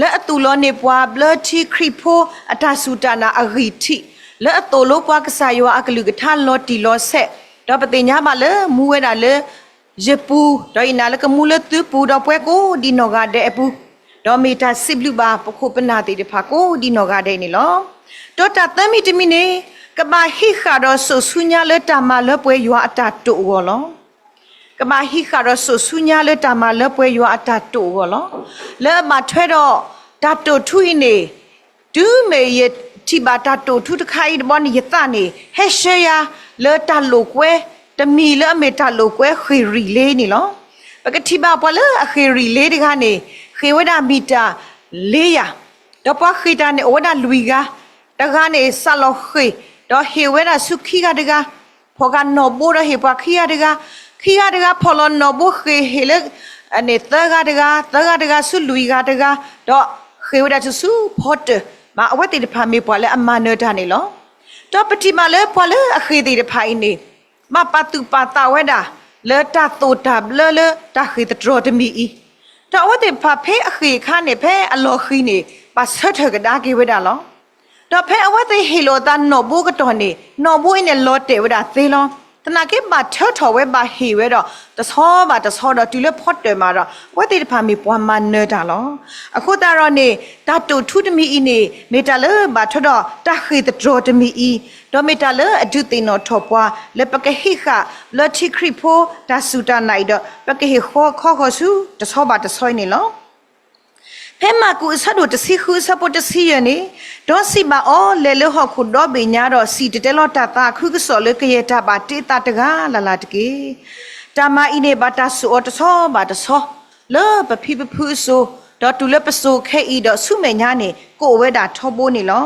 လၢအသူၣ်လီၤန့ၢ်ပှၤဘျၢထံခရံာ်ဖိအတၢ်စူၢ်တၢ်နာ်အဂံၢ်ထံး, လၢအသိၣ်လိပှၤကစၢ်ယွၤအကလုၢ်ကထါလီၤတံၢ်လီၤဆဲး, ဒီးပသ့ၣ်ညါဘၣ်လၢမူဝဲဒၣ်လၢ ယပူၤ, ဒီးယနာ်လၢကမူလၢသုပူၤ, ဒီးပဝဲကိးဒ်နီၢ်ဂၤဒဲးအပူၤ, ဒီးမ့ၢ်တၢ်စံးဘျုးဘၣ်ပခိၣ်ပနၢ်သ့ၣ်တဖၣ်ကိးဒ်နီၢ်ဂၤဒဲးန့ၣ်လီၤ. ဒီးတၢ်သၢမံၤတမံၤန့ၣ်, ကဘၣ်ဟံးဃာ်ဒီးစိာ်ဆူညါလၢတၢ်မၤလၢပှဲၤယွၤအတၢ်တိာ်အဂီၢ်လီၤ. ကဘၣ်ဟံးဃာ်ဒီးစိာ်ဆူညါလၢတၢ်မၤလၢပှဲၤယွၤအတၢ်တိာ်အဂီၢ်လီၤ. လၢအဘၣ်ထွဲဒီးတၢ်တိာ်ထူအံၤန့ၣ်, တုၤမ့ၢ်ယထံၣ်ဘၣ်တၢ်တိာ်ထူတခါအံၤတဘျီန့ၣ် ယသးန့ၣ် ဟဲဆှၢယၤလၢတၢ်လိာ်ကွဲတမံၤလၢအမ့ၢ်တၢ်လိာ်ကွဲဃ့ၢ်ရံၣ်လ့န့ၣ်လီၤ. ပကထံၣ်ဘၣ်ပှၤလၢအဃ့ၢ်ရံၣ်လ့တဂၤန့ၣ် ဃ့ၢ်ဝဲဒၣ်မံၤတၢ်လ့ယၤ, ဒီးပှၤဃ့ၢ်တၢ်န့ၣ်အိၣ်ဝဲဒၣ်လွံၢ်ဂၤ, တဂၤန့ၣ်စးလီၤဃ့ၢ်, ဒီးဟ့ၣ်ဝဲဒၣ်ဆူခံဂၤတဂၤ, ဖီၣ်ဃာ်နီၣ်ဘိဒီးဟ့ၣ်ပှၤခံဂၤတဂၤ, ခံဂၤတဂၤဖီၣ်လီၤနီၣ်ဘိဃ့ၢ်ဟ့ၣ်လၢ န့ၣ်သၢဂၤတဂၤ, သၢဂၤတဂၤဆူလွံၢ်ဂၤတဂၤ, ဒီးဃ့ၢ်ဝဲဒၣ်ဆူဆူဖီတၢၢ်, မ့ၢ်အဝဲသ့ၣ်တဖၣ်မ့ၢ်ပှၤလၢအမၤနၢၤတၢ်န့ၣ်လီၤ. ဒီးပထံၣ်ဘၣ်လၢပှၤလၢအဃ့ၢ်သ့ၣ်တဖၣ်အံၤန့ၣ် ဘၣ်ပာ်သူၣ်ပာ်သးဝဲဒၣ် လၢတၢ်သိၣ်တၢ်ဘျၢလၢတၢ်ဃ့ၢ်သတြီၤတမံၤအံၤ, ဒီးအဝဲသ့ၣ်တဖၣ်ဖဲအဃ့ၢ်အခါန့ၣ် ဖဲအလီၤဃံၤန့ၣ် ဘၣ်ဆၢထၢၣ်ကဒါက့ၤဝဲဒၣ်လီၤ. ဒီးဖဲအဝဲသ့ၣ်ဟ့ၣ်လီၤအသးနီၣ်ဘိကတီၢ်န့ၣ် နီၣ်ဘိအံၤန့ၣ်လီၤတဲာ်ဝဲဒၣ်သ့လီၤ. သနာ်က့ဘၣ်ထၢထီၣ်ဝဲဘၣ်ဟ့ၣ်ဝဲဒီး တဆီဘၣ်တဆီဒီးတုၤလၢဖီတၢၢ်မးဒီး အဝဲသ့ၣ်တဖၣ်မ့ၢ်ပှၤမၤနၢၤတၢ်လီၤ. အဃိသတးဒီးန့ၣ် တၢ်တိာ်ထူတမံၤအံၤန့ၣ် မ့ၢ်တၢ်လၢဘၣ်ထွဲဒီးတၢ်ဃ့ၢ်သတြီၤတမံၤအံၤ, ဒီးမ့ၢ်တၢ်လၢအဒုးသ့ၣ်နီၣ်ထီၣ်ပှၤ လၢပကဟံးဃာ်ဘျၢထံခရံာ်ဖိတၢ်စူၢ်တၢ်နာ်အံၤဒီး ပကဟ့ၣ်ဃီခီဃီၤဆူတဆီဘၣ်တဆီအံၤန့ၣ်လီၤ. ဖဲမၢ်ကူးအဆၢဒိၣ်တဆံဃုအဆၢဖိတဆံယဲၢ်န့ၣ်, ဒီးစံးဘၣ်အီၤ, လဲၤလၢဟီၣ်ခိၣ်ဒီဘ့ၣ်ညါဒီး စံၣ်တဲၤတဲလီၤတၢ်သးခုကစီၣ်လၢကယဲၢ်တၢ်ဘၣ်တ့သးတဂၤလၢ်လၢ်တက့ၢ်. တၢ်မၤအံၤန့ၣ် ဘၣ်တၢ်စိာ်အီၤတဆီဘၣ်တဆီ လၢပဖံပဖုအစိၤ, ဒီးတုၤလၢပစိာ်ခဲအံၤဒီးဆူမဲာ်ညါန့ၣ် ကအိၣ်ဝဲဒၣ်ထီဘိန့ၣ်လီၤ.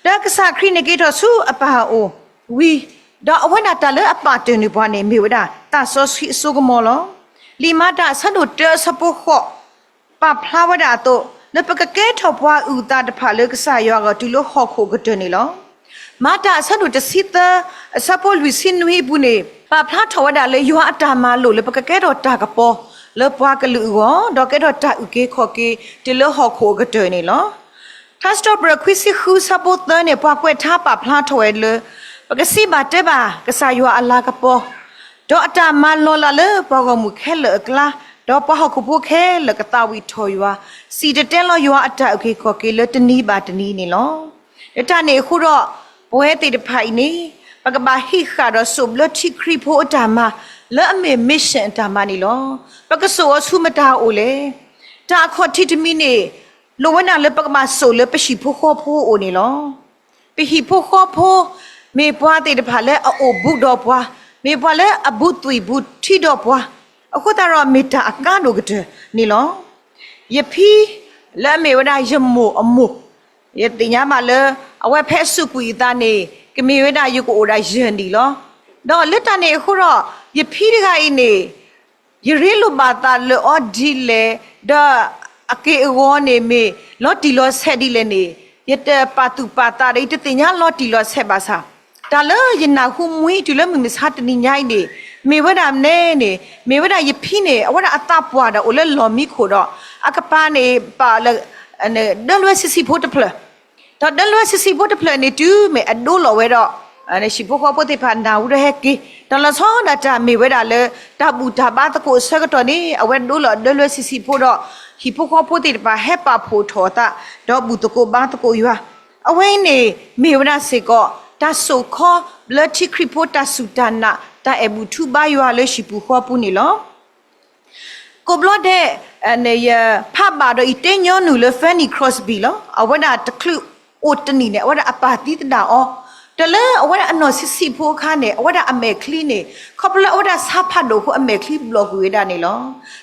ဒီးကစၢ်ခရံာ်န့ၣ်က့ၤထီၣ်ဆူအပၢ်အအိၣ်ဝံၤ, ဒီးအဝဲဒၣ်တၢ်လၢအပာ်တ့ၢ်န့ၢ်ပှၤန့ၣ် မ့ၢ်ဝဲဒၣ်သးစီဆှံအစိကမီၤလီၤ. လံာ်မၤတၢ်အဆၢဒိၣ်တၢအဆၢဖိဃိး ပာ်ဖျါဝဲဒၣ်အသိး, လၢပကကဲထီၣ်ပှၤအုၣ်သးတဖၣ်လၢကစၢ်ယွၤအဂီၢ်တုၤလၢဟီၣ်ခိၣ်အကတၢၢ်န့ၣ်လီၤ. မၤတၢ်အဆၢဒိၣ်တဆံသၢ အဆၢဖိလွံၢ်ဆံနွံအပူၤန့ၣ် ပာ်ဖျါထီၣ်ဝဲဒၣ်လၢယွၤအတၢ်မၤလိာ်လၢပကကဲထီၣ်တၢ်ကပီၤ လၢပှၤကလုာ်အဂီၢ်, ဒီးကဲထီၣ်တၢ်အုၣ်က့ၤခီၣ်က့ၤတုၤလၢဟီၣ်ခိၣ်အကတၢၢ်န့ၣ်လီၤ. ထါစံးထီၣ်ပတြၢၤခွံဆံဃုအဆၢဖိသၢန့ၣ် ပှၤကွဲးထါပာ်ဖျါထီၣ်ဝဲလၢ ပကစံးဘၣ်တဲဘၣ်ကစၢ်ယွၤအလၤကပီၤ ဒီးအတၢ်မၤလီၤလးလၢပှၤဂီၢ်မုၢ်ခဲလၢာ်အကျါ, ဒီးပှၤဟီၣ်ခိၣ်ဖိခဲလၢာ်ကသးဝံၣ်ထီၣ်ယွၤ, စံၣ်တဲၤတဲလီၤယွၤအတၢ်အုၣ်က့ၤခီၣ်က့ၤလၢတနံၤဘၣ်တနံၤန့ၣ်လီၤ. လၢတၢ်န့ၣ်အဃိဒီး ပဝဲသ့ၣ်တဖၣ်အံၤန့ၣ် ပကဘၣ်ဟံးဃာ်ဒီးစိာ်ဘျၢထံခရံာ်ဖိအတၢ်မၤ လၢအမ့ၢ် mission အတၢ်မၤန့ၣ်လီၤ. ပကစိာ်အီၤဆူမတၤအအိၣ်လဲၣ်. တၢ်အခီၣ်ထံးတမံၤန့ၣ် လိၣ်ဝဲဒၣ်လၢပကဘၣ်စိာ်လၢပဟံၣ်ဖိဃီဖိအအိၣ်န့ၣ်လီၤ. ပဟံၣ်ဖိဃီဖိ မ့ၢ်ပှၤသ့ၣ်တဖၣ်လၢအအိၣ်ဘူးဒီးပှၤ, မ့ၢ်ပှၤလၢအဘူးသွံၣ်ဘူးထံဒီးပှၤ, အဃိသတးဒီးမ့ၢ်တၢ်အကါဒိၣ်ကတၢၢ်န့ၣ်လီၤ. ယဖံ လၢအမ့ၢ်ဝဲဒၣ်ယမိၢ်အမိၢ်, ယသ့ၣ်ညါဘၣ်လၢ အဝဲဖဲအစူးကွံာ်အသးန့ၣ် ကမ့ၢ်ဝဲဒၣ်ယကအိၣ်ဒၣ်ယဲၢ်နံၣ်လီၤ. ဒီးလၢတၢ်န့ၣ်အဃိဒီး ယဖံတဂၤအံၤန့ၣ် ယရ့လိာ်ဘၣ်သးလၢအီၤဒ်လဲၣ်, ဒီးအက့ၢ်အဂီၤန့ၣ်မ့ၢ်လီၤတံၢ်လီၤဆဲးဒ်လဲၣ်န့ၣ် ယတပာ်သူၣ်ပာ်သးဒီး ယတသ့ၣ်ညါလီၤတံၢ်လီၤဆဲးဘၣ်ဆၣ်, တၢ်လၢယနၢ်ဟူမှံတုၤလၢမုၢ်မဆါတနံၤညါအံၤန့ၣ် မ့ၢ်ဝဲဒၣ်မနုၤန့ၣ် မ့ၢ်ဝဲဒၣ်ယဖံန့ၣ် အဝဲဒၣ်အသးပှၢ်ဒီးအိၣ်လၢလီၢ်မံခိၣ်ဒီး အကပၤန့ၣ် ပာ်လၢ ဒၢလွဲဆံးဆံးဖိတဖျၢၣ် ဒီးဒၢလွဲဆံးဆံးဖိတဖျၢၣ်န့ၣ် တုၤမ့ၢ်အဒိလီၤဝဲဒီး ဟံၣ်ဖိဃီဖိသ့ၣ်တဖၣ်နၢ်ဟူဒီးဟဲက့ၤ, ဒီးလီၤဆီဒၣ်တၢ်မ့ၢ်ဝဲဒၣ်လၢ တၢ်ဘူၣ်တၢ်ဘါသကိးအဆၢကတီၢ်န့ၣ် အဝဲဒိလီၤဒၢလွဲဆံးဆံးဖိဒီး ဟံၣ်ဖိဃီဖိသ့ၣ်တဖၣ်ဟဲပာ်ဖှိၣ်ထီၣ်အသး ဒီးဘူၣ်သကိးဘါသကိးယွၤ, အဝဲအံၤန့ၣ် မ့ၢ်ဝဲဒၣ်စ့ၢ်ကီး တၢ်စိာ်ခီဘျၢထံခရံာ်ဖိတၢ်စူၢ်တၢ်နာ် တၢ်အဲၣ်ဘူၣ်ထူဘါယွၤလၢဟံၣ်ပူၤဃီပူၤန့ၣ်လီၤ. ကိးဘျီဒဲး ယဖးဘၣ်ဒီးယတဲညီနုၢ်လၢ Fanny Crosby လီၤ. အဝဲဒၣ်တချုးအိၣ်တနံၣ်န့ၣ် အဝဲဒၣ်အပၢ်သံသဒၣ်အီၤ, ဒီးလၢအဝဲဒၣ်အနီၢ်ဆံးဆံးဖိအခါန့ၣ် အဝဲဒၣ်အမဲာ်ချံန့ၣ် ခီဖျိလၢအဝဲဒၣ်ဆါဖးဒိၣ်အဃိ အမဲာ်ချံဘျီၣ်ကွံာ်ဝဲဒၣ်န့ၣ်လီၤ.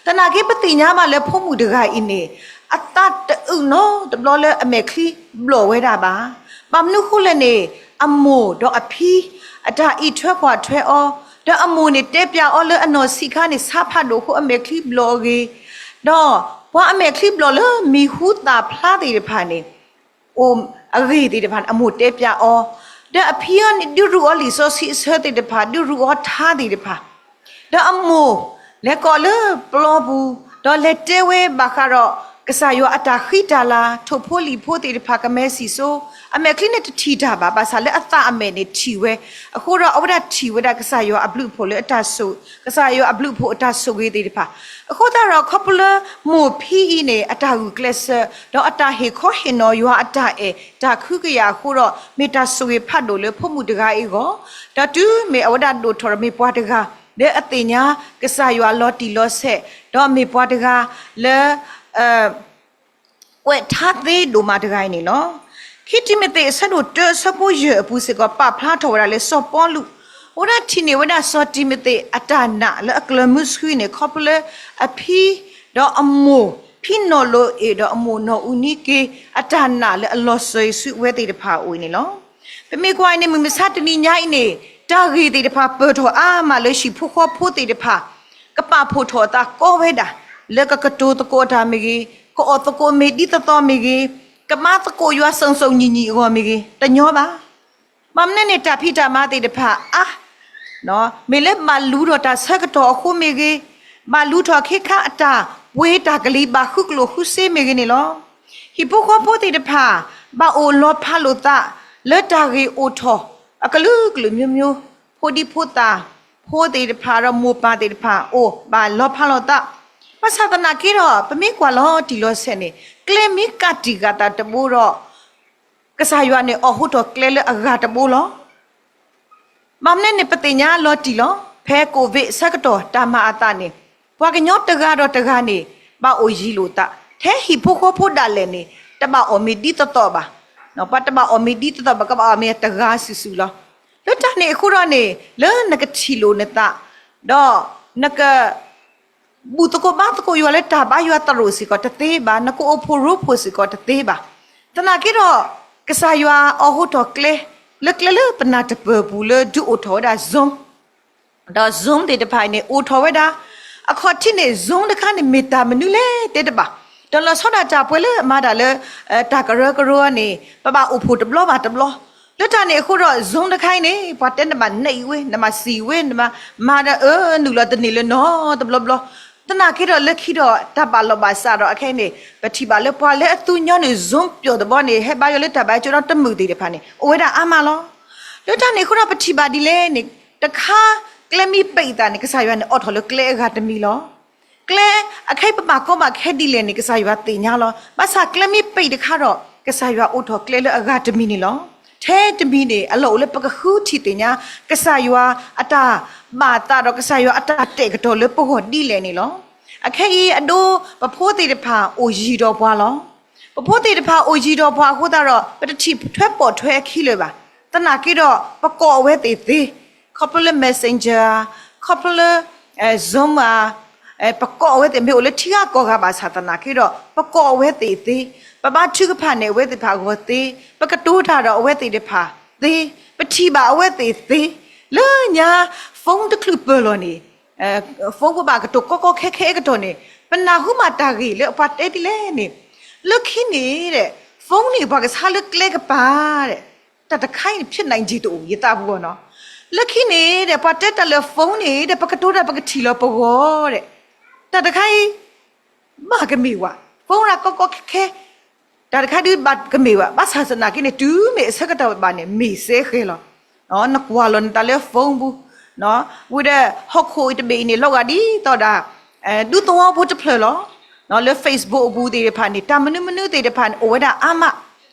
သနာ်က့ပသ့ၣ်ညါဘၣ်လၢဖိမုၣ်တဂၤအံၤန့ၣ် အသးတအုးနီတဘျီလၢအမဲာ်ချံဘျီၣ်ဝဲဒၣ်ဘၣ်. ဘၣ်မနုၤအဃိလဲၣ်န့ၣ် အမိၢ်ဒီးအဖံ အတၢ်အံးထွဲကွၢ်ထွဲအီၤ, ဒီးအမိၢ်န့ၣ်တဲပျးအီၤလၢအနီၢ်ဆံးခါန့ၣ် ဆါဖးဒိၣ်အဃိအမဲာ်ချံဘျီၣ်အဂ့ၢ်, ဒီးပှၤအမဲာ်ချံဘျီၣ်လၢမံၤဟူသၣ်ဖျါသ့ၣ်တဖၣ်န့ၣ် အိၣ်အဂ့ၢ်သ့ၣ်တဖၣ်န့ၣ် အမိၢ်တဲပျးအီၤ, ဒီးအဖံအံၤန့ၣ် ဒုးရူၢ်အီၤလံာ်စီဆှံအဆၢသ့ၣ်တဖၣ်, ဒုးရူၢ်အီၤထါသ့ၣ်တဖၣ်, ဒီးအမိၢ်လဲၤကိးလၢပျီပူၤ, ဒီးလဲၤတဲဝဲဘၣ်ဃးဒီး ကစၢ်ယွၤအတၢ်ဃံတၢ်လၤ, ထိၣ်ဖိလံၣ်ဖိသ့ၣ်တဖၣ် ကမဲစံၣ်စိ, အမဲာ်ချံန့ၣ်တထံၣ်တၢ်ဘၣ်, ဘၣ်ဆၣ်လၢအသးအမဲာ်န့ၣ်ထံၣ်ဝဲ, အဃိဒီးအဝဲဒၣ်ထံၣ်ဝဲဒၣ်ကစၢ်ယွၤအဘျုးအဖှိၣ်လၢအတၢ်ဆိၣ်, ကစၢ်ယွၤအဘျုးအဖှိၣ်အတၢ်ဆိၣ်ဂ့ၤသ့ၣ်တဖၣ်, အဃိသတးဒီးခီဖျိလၢမိၢ်ဖံအံၤန့ၣ် အတၢ်ဂုာ်ကျဲးစၢး, ဒီးအတၢ်ဟ့ၣ်ခီဟ့ၣ်နီၤယွၤအတၢ်အဲၣ်တၢ်ခွဲးယာ်အဃိဒီး မ့ၢ်တၢ်ဆိၣ်ဂ့ၤဖးဒိၣ်လၢဖိမုၣ်တဂၤအံၤအဂီၢ်, ဒီးတုၤမ့ၢ်အဝဲဒၣ်ဒိၣ်ထီၣ်ဒီးမ့ၢ်ပှၤတဂၤ လၢအသ့ၣ်ညါကစၢ်ယွၤလီၤတံၢ်လီၤဆဲး, ဒီးမ့ၢ်ပှၤတဂၤလၢ ကွဲးထါသ့ဒိၣ်မးတဂၤအံၤန့ၣ်လီၤ. ခံတံၤမသ့းအဆၢဒိၣ်တၢအဆၢဖိယဲၢ်အပူၤစ့ၢ်ကီး ပာ်ဖျါထီၣ်ဝဲဒၣ်လၢစီၤပီလူး အဝဲဒၣ်ထံၣ်န့ၢ်ဝဲဒၣ်စီၤတံၤမသ့းအတၢ်နာ်လၢအကျၢၤမုဆှံန့ၣ် ခီဖျိလၢအဖံ ဒီးအမိၢ် ဖံနီၢ်လိၤအ့ၣ်ဒီးအမိၢ်နီၢ်အူနံက့ အတၢ်နာ်လၢအလီၤစၢၤဆူအဝဲသ့ၣ်တဖၣ်အအိၣ်အံၤန့ၣ်လီၤ. ပမ့ၢ်ကွၢ်အံၤန့ၣ် မုၢ်မဆါတနံၤညါအံၤန့ၣ် တၢ်ဂ့ၢ်သ့ၣ်တဖၣ်ပၢၢ်ထီၣ်အါမးလၢဟံၣ်ဖိဃီဖိသ့ၣ်တဖၣ် ကပာ်ဖှိၣ်ထီၣ်အသးကီဝဲဒၣ် လၢကကတိၤသကိးအတၢ်မ့ၢ်ဂ့ၤ, ကအီၣ်သကိးမ့ၢ်ဒ်သိးသိးမ့ၢ်ဂ့ၤ, ကမၤသကိးယွၤစုံစုံညီညီအဂီၢ်မ့ၢ်ဂ့ၤ, တညီဘၣ်. ဘၣ်မနုၤန့ၣ် တၢ်ဖံးတၢ်မၤသ့ၣ်တဖၣ်အါ, မ့ၢ်လၢဘၣ်လူၤထီၣ်တၢ်ဆၢကတီၢ်အဃိမ့ၢ်ဂ့ၤ, ဘၣ်လူၤထီၣ်ခ့ခါအတၢ်ပှ့ၤတၢ်ကလံၤဘၣ်ဃုကျိၣ်ဃုစ့မ့ၢ်ဂ့ၤန့ၣ်လီၤ. ဟံၣ်ဖိဃီဖိသ့ၣ်တဖၣ် ဘၣ်အိၣ်လီၤဖးလိာ်သး လၢတၢ်ဂ့ၢ်အိၣ်ထီၣ် အကလုာ်ကလုာ်မျိုးမျိုး, ဖိဒံဖိသၣ်, ဖိသ့ၣ်တဖၣ်ဒီးမိၢ်ပၢ်သ့ၣ်တဖၣ် အိၣ်ဘၣ်လီၤဖးလိာ်သး, ဘၣ်ဆၣ်သနာ်က့ဒီး ပမ့ၢ်ကွၢ်လီၤတံၢ်လီၤဆဲးန့ၣ် ကျဲမ့ၢ်ကးတံာ်ဃာ်သးတဘိဒီး ကစၢ်ယွၤန့ၣ် အိးထီၣ်ကျဲလၢအဂၤတဘိလီၤ. ဘၣ်မနုၤန့ၣ် ပသ့ၣ်ညါလီၤတံၢ်လီၤ. ဖဲ Covid ဆၢကတီၢ်တၢ်မၤအသးန့ၣ် ပှၤကညီတဂၤဒီးတဂၤန့ၣ် ဘၣ်အိၣ်ယံၤလိာ်သး, ထဲဟံၣ်ဖိဃီဖိဒၣ်လဲာ်န့ၣ် တဘၣ်အီၣ်မ့ၤဒ်သိးသိးဘၣ်. ပှၤတဘၣ်အီၣ်မ့ၤဒ်သိးသိးဘၣ်, ကဘၣ်အီၣ်မ့ၤအတဂၤစုာ်စုာ်လီၤ. လၢတၢ်န့ၣ်အဃိဒီးန့ၣ် လၢနကထံၣ်လိာ်နသး ဒီးနက ဘူၣ်သကိးဘါသကိးယွၤလၢတၢ်ဘါယွၤသရိာ်စ့ၢ်ကီးတသ့ဘၣ်, နကအိၣ်ဖှိၣ်ရိဖှိၣ်စ့ၢ်ကီးတသ့ဘၣ်. သနာ်က့ဒီး ကစၢ်ယွၤအိးထီၣ်ကျဲ လၢကျဲလၢပနၢ်တပၢၢ်ပူၤလၢဒုးအိၣ်ထီၣ်ဝဲဒၣ် Zoom, ဒီး Zoom သ့ၣ်တဖၣ်အံၤန့ၣ် အိၣ်ထီၣ်ဝဲဒၣ် အခီၣ်ထံးန့ၣ် Zoom တခါန့ၣ် မ့ၢ်တၢ်မနုၤလဲၣ်တဲတဘၣ်. ဒီးလီၤဆီဒၣ်တၢ်ပှဲၤလၢအမၤတၢ်လၢ တၢ်ကရၢကရိန့ၣ် ပဘၣ်အိၣ်ဖှိၣ်တဘျီဘၣ်တဘျီ. လၢတၢ်န့ၣ်အဃိဒီး Zoom တခါအံၤန့ၣ် ပှၤတဲနဘၣ်နဲအံၤဝဲ နဘၣ်စံးဝဲ နဘၣ်မၤဒီးအနုာ်လီၤတန့ၢ်လၢနီတဘျီဘျီ. သနာ်က့ဒီးလၢခံဒီး တၢ်ဘၣ်လီၢ်ဘၣ်စးဒီးအခဲအံၤန့ၣ် ပထံၣ်ဘၣ်လၢပှၤလၢအသူညီနုၢ် Zoom ပျီၣ်တဘီန့ၣ် ဟဲဘါယွၤလၢတၢ်ဘါကၠိဒီတမုာ်သ့ၣ်တဖၣ်န့ၣ် အိၣ်ဝဲဒၣ်အါမးလီၤ. လၢတၢ်န့ၣ်အဃိဒီး ပထံၣ်ဘၣ်ဒ်လဲၣ်န့ၣ် တခါကျဲမ့ၢ်ပိတ်သးန့ၣ် ကစၢ်ယွၤန့ၣ် အိးထီၣ်လၢကျဲအဂၤတမံၤလီၤ. ကျဲအခဲအံၤပဘၣ်ကီဘၣ်ခဲဒ်လဲၣ်န့ၣ် ကစၢ်ယွၤသ့ၣ်ညါလီၤ. ဘၣ်ဆၣ်ကျဲမ့ၢ်ပိတ်တခါဒီး ကစၢ်ယွၤအိးထီၣ်ကျဲလၢအဂၤတမံၤန့ၣ်လီၤ. ထဲတမံၤန့ၣ် အလီၢ်အိၣ်လၢပကဃုထံၣ်သ့ၣ်ညါ ကစၢ်ယွၤအတၢ်ဘၣ်သးဒီး ကစၢ်ယွၤအတၢ်တဲာ်ကတီၤလၢပဂီၢ်ဒ်လဲၣ်န့ၣ်လီၤ. အခဲအံၤအဒိ ပဖိသ့ၣ်တဖၣ်အိၣ်ယံၤဒီးပှၤလီၤ. ပဖိသ့ၣ်တဖၣ်အိၣ်ယံၤဒီးပှၤအဃိသတးဒီး ပတထံၣ်ထွဲပိာ်ထွဲအခံလၢၤဘၣ်. သနာ်က့ဒီး ပကိးအဝဲသ့ၣ်သ့, ခီဖျိလၢ Messenger ခီဖျိလၢ Zoom ဧါ, ပကိးအဝဲသ့ၣ် မ့ၢ်အိၣ်လၢထံဂၤကီၢ်ဂၤဘၣ်ဆၣ်သနာ်က့ဒီး ပကိးအဝဲသ့ၣ်သ့, ပဘါထုကဖၣ်န့ၢ်အဝဲသ့ၣ်တဖၣ်အဂီၢ်သ့, ပကတိၤတၢ်ဒီးအဝဲသ့ၣ်တဖၣ်သ့, ပထံၣ်ဘၣ်အဝဲသ့ၣ်သ့, လၢညါ phone တချုးပၢၢ်လီၤန့ၣ် phone ပဘၣ်ကတိၤကီကီခဲခဲအကတီၢ်န့ၣ် ပနၢ်ဟူမးတၢ်ဂ့ၢ်လၢအပှၤတဲဒ်လဲၣ်န့ၣ်, လၢခံန့ၣ်ဒီး phone န့ၣ် ပှၤကဆါလၢကျဲကပၤဒီး တၢ်တခါအံၤန့ၣ် ဖြစ်နိုင်ခြေတအိၣ် ယသးပူၤဘၣ်နီၤ. လၢခံန့ၣ်ဒီး ပှၤတဲတၢ်လၢ phone န့ၣ်ဒီး ပကတိၤတၢ်ပကထံၣ်လီၤပဂီၢ်ဒီး တၢ်တခါအံၤ ဘၣ်ကမ့ၢ်ဝဲ phone ရၢ်ကီကီခဲခဲ တၢ်တခါဒုးဘၣ်ကမ့ၢ်ဘၣ်, ဘၣ်ဆၣ်သနာ်က့န့ၣ် တုၤမ့ၢ်အဆၢကတီၢ်ဘၣ်န့ၣ် မ့ၢ်စဲဃဲၤလီၤ. နကွၢ်လီၤနသးလၢ phone ပူၤ, ဝံၤဒီးဟီၣ်ခိၣ်အံၤတဘ့ၣ်အံၤန့ၣ် လီၤဂာ်ဒ်သိးဒၣ် ဒူသဝီဖိတဖျၢၣ်လီၤ. လၢ Facebook အပူၤသ့ၣ်တဖၣ်န့ၣ် တၢ်မနုၤမနုၤသ့ၣ်တဖၣ်န့ၣ် အိၣ်ဝဲဒၣ်အါမး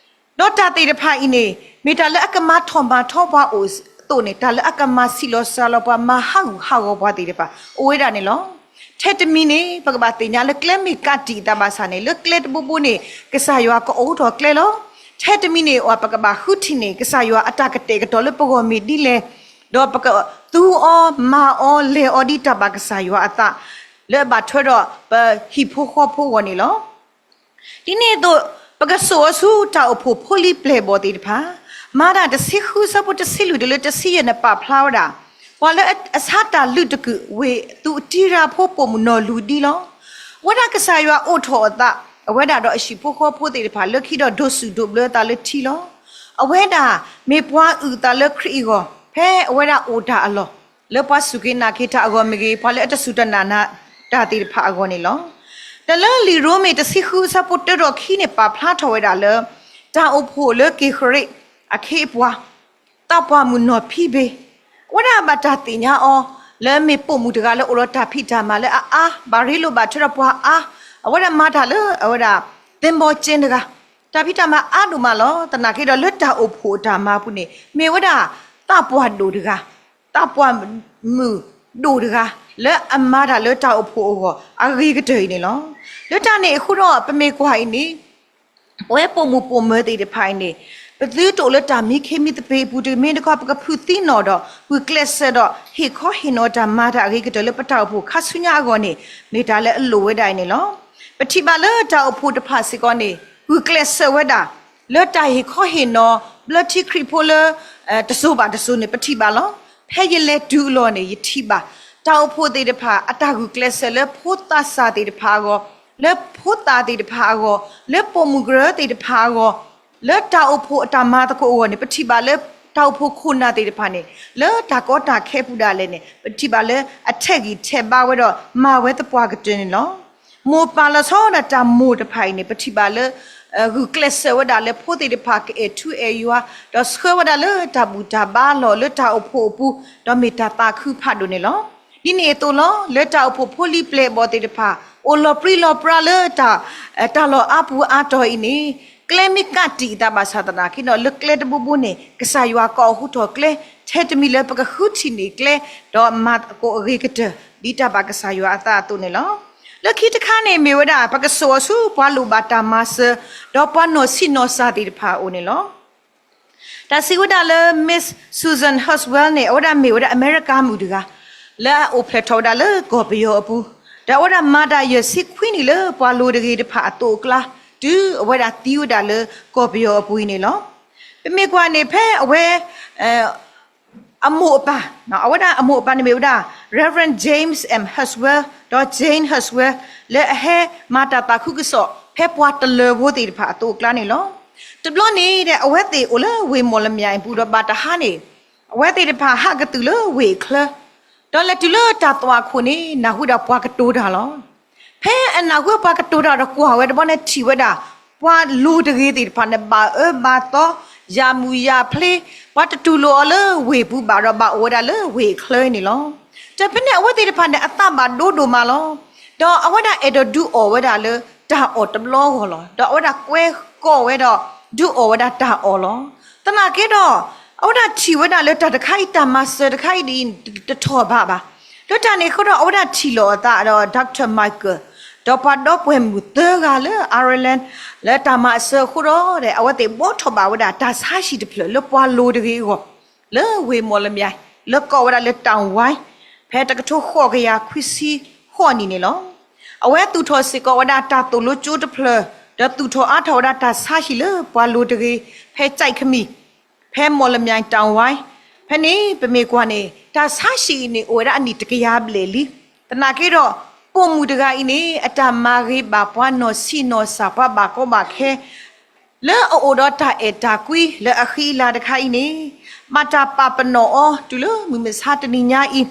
ဒီးတၢ်သ့ၣ်တဖၣ်အံၤန့ၣ် မ့ၢ်တၢ်လၢအကမၤထီၣ်မၤထီပှၤအိၣ်အသိးန့ၣ် တၢ်လၢအကမၤဆံးလီၤစှၤလီၤပှၤ မၤဟးဂူာ်ဟးဂီၤပှၤသ့ၣ်တဖၣ် အိၣ်ဝဲဒၣ်န့ၣ်လီၤ. ထဲတမံၤန့ၣ် ပကဘၣ်သ့ၣ်ညါလၢကျဲမ့ၢ်ကးတံာ်အသးဘၣ်ဆၣ်န့ၣ် လၢကျဲတဘိဘိန့ၣ် ကစၢ်ယွၤကအိးထီၣ်ကျဲလီၤ. ထဲတမံၤန့ၣ် ပကဘၣ်ဃုထံၣ်န့ၢ် ကစၢ်ယွၤအတၢ်ကတဲာ်ကတီၤလၢပဂီၢ်မ့ၢ်ဒ်လဲၣ်, ဒီးပကသူအီၤမၤအီၤလဲၤအီၤဒ်တၢ်ဘၣ်ကစၢ်ယွၤအသး, လၢအဘၣ်ထွဲဒီးပဟံၣ်ဖိဃီဖိအဂီၢ်န့ၣ်လီၤ. ဒ်န့ၣ်အသိး ပကစိာ်အီၤဆူတၢ်အိၣ်ဖှိၣ်ဖိလံၤပျဲၢ်ဘီၣ်သ့ၣ်တဖၣ်, မၤတၢ်တဆံဃုအဆၢဖိတဆံလွံၢ်တုၤလၢတဆံယဲၢ်န့ၣ် ပာ်ဖျါဝဲဒၣ် ပှၤလၢအဆါတၢ်လုၢ်တကုာ် ဝ့ၢ်သူးတံရၤဖိပိာ်မုၣ်နီၢ်လူၤဒံလီၤ. အဝဲဒၣ်ကစၢ်ယွၤအိးထီၣ်အသး အဝဲဒၣ်ဒီးအဟံၣ်ဖိဃီဖိသ့ၣ်တဖၣ် လၢခံဒီးဒိးစူၣ်ဒိးဘျၢအသးလၢထံလီၤ. အဝဲဒၣ်မ့ၢ်ပှၤအုၣ်အသးလၢခရံာ်အဂီၢ် ဖဲအဝဲဒၣ်အိၣ်တၢ်အလီၢ် လၢပှၤစူၢ်က့ၤနာ်က့ၤတၢ်အဂီၢ်မ့ၢ်ဂ့ၤ, ပှၤလၢအတစူၢ်တနာ်တၢ်သ့ၣ်တဖၣ်အဂီၢ်န့ၣ်လီၤ. ဒီးလၢလံာ်ရိမ့ၤတဆံဃုအဆၢဖိတၢဒီးခံန့ၣ် ပာ်ဖျါထီၣ်ဝဲဒၣ်လၢ တၢ်အိၣ်ဖှိၣ်လၢက့ၤဃရံးအခ့အပှၤ သးပှၢ်မုၣ်နီၢ်ဖံဘ့, အဝဲဒၣ်ဘၣ်တၢ်သ့ၣ်ညါအီၤ လၢမ့ၢ်ပိာ်မုၣ်တဂၤလၢအိၣ်ဒီးတၢ်ဖံးတၢ်မၤလၢအအါ, ဘၣ်ရ့လိာ်ဘၣ်ထွဲဒီးပှၤအါ, အဝဲဒၣ်မၤတၢ်လၢအဝဲဒၣ် သ့ဘီကၠ့တဂၤ, တၢ်ဖံးတၢ်မၤအါဒိၣ်မးလီၤ. သနာ်က့ဒီးလၢတၢ်အိၣ်ဖှိၣ်အတၢ်မၤအပူၤန့ၣ် မ့ၢ်ဝဲဒၣ်သးပှၢ်ဒိၣ်တဂၤ, သးပှၢ်မုၣ်ဒိၣ်တဂၤ လၢအမၤတၢ်လၢတၢ်အိၣ်ဖှိၣ်အဂီၢ်အဂ့ၤကတၢၢ်အံၤန့ၣ်လီၤ. လၢတၢ်န့ၣ်အဃိဒီး ပမ့ၢ်ကွၢ်အံၤန့ၣ် ပဝဲပိာ်မုၣ်ပိာ်မၢၤသ့ၣ်တဖၣ်အံၤန့ၣ် ပသုတအိၣ်လၢတၢ်မံခ့မံသပ့ၤအပူၤတမ့ၢ်တခီ ပကဖုးသံနီၣ်ဒီး ဂုာ်ကျဲးစၢးဒီး ဟ့ၣ်ခီဟ့ၣ်နီၤတၢ်မၤတၢ်အဂ့ၤကတၢၢ်လၢပတၢ်အိၣ်ဖှိၣ်ခါဆူညါအဂီၢ်န့ၣ် မ့ၢ်တၢ်လၢအလိၣ်ဝဲဒၣ်အံၤန့ၣ်လီၤ. ပထံၣ်ဘၣ်လၢတၢ်အိၣ်ဖှိၣ်တဖၣ်စ့ၢ်ကီးန့ၣ် ဂုာ်ကျဲးစၢးဝဲဒၣ် လၢတၢ်ဟ့ၣ်ခီဟ့ၣ်နီၤ ဘျၢထံခရံာ်ဖိလၢ တစိၤဘၣ်တစိၤန့ၣ် ပထံၣ်ဘၣ်လီၤ. ဖဲယလဲၤတုၤအလီၢ်န့ၣ် ယထံၣ်ဘၣ် တၢ်အိၣ်ဖှိၣ်သ့ၣ်တဖၣ် အတၢ်ဂုာ်ကျဲးစၢးလၢဖိသးစၢ်သ့ၣ်တဖၣ်အဂီၢ်, လၢဖိသၣ်သ့ၣ်တဖၣ်အဂီၢ်, လၢပိာ်မုၣ်ကရၢသ့ၣ်တဖၣ်အဂီၢ်, လၢတၢ်အိၣ်ဖှိၣ်အတၢ်မၤသကိးအဂီၢ်န့ၣ် ပထံၣ်ဘၣ်လၢတၢ်အိၣ်ဖှိၣ်ခိၣ်နၢ်သ့ၣ်တဖၣ်န့ၣ် လၢတၢ်ကီတၢ်ခဲပူၤဒၣ်လဲာ်န့ၣ် ပထံၣ်ဘၣ်လၢအထဲးဂံၢ်ထဲးဘါဝဲဒီးမၤဝဲသပှၢ်ကတၢၢ်န့ၣ်လီၤ. မိၢ်ပၢ်လီၤဆီဒၣ်တၢ်မိၢ်တဖၣ်အံၤန့ၣ် ပထံၣ်ဘၣ်လၢ ဂုာ်ကျဲးစၢးဝဲဒၣ်လၢဖိသ့ၣ်တဖၣ်ကအဲၣ်ထူအဲၣ်ယွၤ, ဒီးဆှၢဝဲဒၣ်လၢတၢ်ဘူၣ်တၢ်ဘါလီၢ်လၢတၢ်အိၣ်ဖှိၣ်အပူၤ, ဒီးမ့ၢ်တၢ်သးခုဖးဒိၣ်န့ၣ်လီၤ. ဒ်န့ၣ်အသိးလီၤ လၢတၢ်အိၣ်ဖှိၣ်ဖိလံၤပျဲၢ်အဘီၣ်သ့ၣ်တဖၣ် အိၣ်လီၤပြံလီၤပြါလၢ တၢ်လီၢ်အါပူၤအါတီၤအံၤန့ၣ် ကျဲမ့ၢ်ကးတံာ်အသးဘၣ်ဆၣ်သနာ်က့ဒီး လၢကျဲတဘိဘိန့ၣ် ကစၢ်ယွၤကိးအဃူထီၣ်ကျဲ ထဲတမံၤလၢပကဃုထံၣ်န့ၢ်ကျဲ ဒီးမၤသကိးအဂ့ၤကတၢၢ် ဒ်တၢ်ဘၣ်ကစၢ်ယွၤအသးအသိးန့ၣ်လီၤ. လၢခံတခါန့ၣ်မ့ၢ်ဝဲဒၣ် ပကစိာ်အီၤဆူပှၤလိၣ်ဘၣ်တၢ်မၤစၢၤ ဒီးပှၤနီၢ်ဆံးနီၢ်စၢ်သ့ၣ်တဖၣ်အအိၣ်န့ၣ်လီၤ. တၢ်စံးဝဲဒၣ်လၢ Miss Susan Huxwell န့ၣ် အဝဲဒၣ်မ့ၢ်ဝဲဒၣ်အမဲရကၤမုၣ်တဂၤ လၢအအိၣ်ဖျဲၣ်ထီၣ်ဝဲဒၣ်လၢကီၢ်ပယီၤအပူၤ, ဒီးအဝဲဒၣ်မၤတၢ်ယဲၢ်ဆံခွံနံၣ်လၢပှၤလိၤတဂ့ၤတဖၣ်အသိးအကျါ တုၤအဝဲဒၣ်သံဝဲဒၣ်လၢကီၢ်ပယီၤအပူၤအံၤန့ၣ်လီၤ. ပမ့ၢ်ကွၢ်န့ၣ် ဖဲအဝဲ အမိၢ်အပၢ်, အဝဲဒၣ်အမိၢ်အပၢ်န့ၣ်မ့ၢ်ဝဲဒၣ် Reverend James M Huxwell ဒီး Jane Huxwell လၢအဟဲမၤတၢ်သးခုကစီၣ် ဖဲပှၤတလၢၤဖိသ့ၣ်တဖၣ်အသိးအကျါန့ၣ်လီၤ. တဘျီန့ၣ်ဒီး အဝဲသ့ၣ်အိၣ်လၢဝ့ၢ်မီၣ်လမၠဲၣ်အပူၤဒီးဘၣ်တဟါန့ၣ် အဝဲသ့ၣ်တဖၣ်ဟးကသုၣ်လၢဝ့ၢ်အချၢ ဒီးလဲၤတုၤလၢတၢ်သွၣ်ခိၣ်န့ၣ် နၢ်ဟူဝဲဒၣ်ပှၤကတိၤတၢ်လီၤ. ဖဲအနၢ်ဟူပှၤကတိၤတၢ်ဒီးကွၢ်ဝဲတဘျီန့ၣ်ထံၣ်ဝဲဒၣ် ပှၤလိၤတဂ့ၤသ့ၣ်တဖၣ်န့ၣ် ဘၣ်အၢဘၣ်သီ ယၢ်မုာ်ယၢ်ဖျ့, ပှၤတတူၢ်လိာ်အီၤလၢဝ့ၢ်ပူၤဘၣ်ဒီးဘၣ်အိၣ်ဝဲဒၣ်လၢဝ့ၢ်အချၢန့ၣ်လီၤ. ဒီးဖဲန့ၣ်အဝဲသ့ၣ်တဖၣ်န့ၣ် အသးဘၣ်ဒိဒိၣ်မးလီၤ. ဒီးအဝဲဒၣ်အဲၣ်ဒိးဒုးအီၣ်ဝဲဒၣ်လၢတၢ်အီၣ်တဘျီဂီၢ်လီၤ. ဒီးအဝဲဒၣ်ကွဲကိးဝဲဒီးဒုးအီၣ်ဝဲဒၣ်တၢ်အီၣ်လီၤ. သနာ်က့ဒီး အဝဲဒၣ်ထံၣ်ဝဲဒၣ်လၢတၢ်တခါအံၤ တၢ်မၤစၢၤတခါအံၤဒ်အံၤ တထီၣ်ဘးဘၣ်. လၢတၢ်န့ၣ်အဃိဒီး အဝဲဒၣ်ထံၣ်လိာ်အသးဒီး Doctor Michael ဒီးပှၤဒီပုၢ်ဝဲၢ်မုၣ်သၢဂၤလၢ Ireland လၢတၢ်မၤအစၢၤအဃိဒီး အဝဲသ့ၣ်ဘှီထီၣ်ဘၣ်ဝဲဒၣ်တၢ်ဆါဟံၣ်တဖျၢၣ်လၢပှၤလိၤတဂ့ၤအဂီၢ် လၢဝ့ၢ်မီၣ်လမၠဲၣ် လၢကိးဝဲဒၣ်လၢ Town Wye ဖဲတကထိဃိးကယၤခွံဆံဃိးနံၣ်န့ၣ်လီၤ. အဝဲသူၣ်ထီၣ်စ့ၢ်ကီးဝဲဒၣ်တၢ်သိၣ်လိကၠိတဖျၢၣ် ဒီးသူၣ်ထီၣ်အါထီၣ်ဝဲဒၣ်တၢ်ဆါဟံၣ်လၢပှၤလိၤတဂ့ၤ ဖဲကၠဲးခမံၣ် ဖဲမီၣ်လမၠဲၣ် Town Wye ဖဲန့ၣ် ပမ့ၢ်ကွၢ်န့ၣ် တၢ်ဆါဟံၣ်အံၤန့ၣ် အိၣ်ဝဲဒၣ်အနံၣ်တကယၤဘျဲၣ်လံ. သနာ်က့ဒီး ပိာ်မုၣ်တဂၤအံၤန့ၣ် အတၢ်မၤဂ့ၤဘၣ်ပှၤနီၢ်ဆံးနီၢ်စၢ် ပှၤဘၣ်ကီဘၣ်ခဲ လၢအအိၣ်ဒီးတၢ်အဲၣ်တၢ်ကွံလၢအဃံအလၤတခါအံၤန့ၣ် ဘၣ်တၢ်ပာ်ပနီၣ်အီၤတုၤလၢမုၢ်မဆါတနံၤညါအံၤ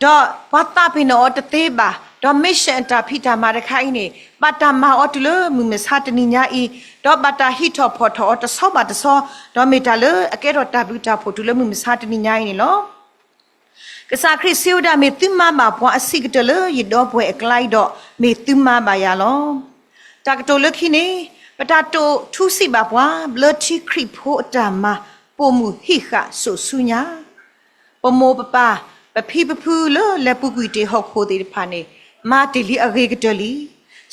ဒီးပှၤသးပ့ၤနီၣ်အီၤတသ့ဘၣ်, ဒီး mission အတၢ်ဖံးတၢ်မၤတခါအံၤန့ၣ် ဘၣ်တၢ်မၤအီၤတုၤလၢမုၢ်မဆါတနံၤညါအံၤ, ဒီးဘၣ်တၢ်ဟံးထီၣ်ဖီၣ်ထီၣ်အီၤတဆီဘၣ်တဆီ, ဒီးမ့ၢ်တၢ်လၢအကဲထီၣ်တၢ်ဘျုးတၢ်ဖှိၣ်တုၤလၢမုၢ်မဆါတနံၤညါအံၤန့ၣ်လီၤ. ကစၢ်ခရံာ်စံးဝဲဒၣ် မ့ၢ်သုမၤဘၣ်ပှၤအဆံးကတၢၢ်လၢယဒီပုၢ်ဝဲၢ်အကျါအံၤဒီး မ့ၢ်သုမၤဘၣ်ယၤလီၤ. တၢ်ကတိၤလၢခံန့ၣ် ပတၢ်တိာ်ထူစံးဘၣ်ပှၤ ဘျၢထံခရံာ်ဖိအတၢ်မၤ ပိာ်မုၣ်ဟံးဃာ်စိာ်ဆူညါ ပမိၢ်ပပၢ် ပဖံပဖုလၢလဲၤပူၤကွံာ်တ့ၢ်ဟီၣ်ခိၣ်သ့ၣ်တဖၣ်န့ၣ် မၤတ့ၢ်လံအဂ့ၤကတၢၢ်လံ.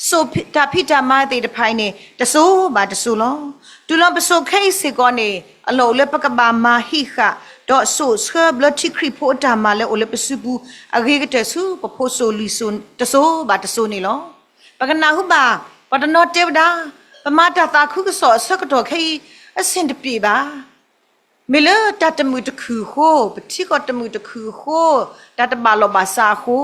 စိာ်တၢ်ဖံးတၢ်မၤသ့ၣ်တဖၣ်အံၤန့ၣ် တစိၤဘၣ်တစိၤလီၤ. တုၤလီၤပစိာ်ခဲအံၤစ့ၢ်ကီးန့ၣ် အလီၢ်အိၣ်လၢပကဘၣ်မၤဟံးဃာ် ဒီးစိာ်ဆှၢဘျၢထံခရံာ်ဖိအတၢ်မၤလၢအိၣ်လၢပစုပူၤ အဂ့ၤကတၢၢ်ဆူပဖိစိၤလံၤစိၤတစိၤဘၣ်တစိၤန့ၣ်လီၤ. ပကနၢ်ဟူဘၣ် ပှၤတနီၤတဲဝဲဒၣ် ပမၤတၢ်သးခုကစီၣ်အဆၢကတီၢ်ခဲအံၤ အဆင်တပြေဘၣ် မ့ၢ်လၢတၢ်တမုာ်တခုၣ်အဃိ, ပထံကီၢ်တမုာ်တခုၣ်အဃိ, တၢ်တဘၣ်လိာ်ဘၣ်စးအဃိ,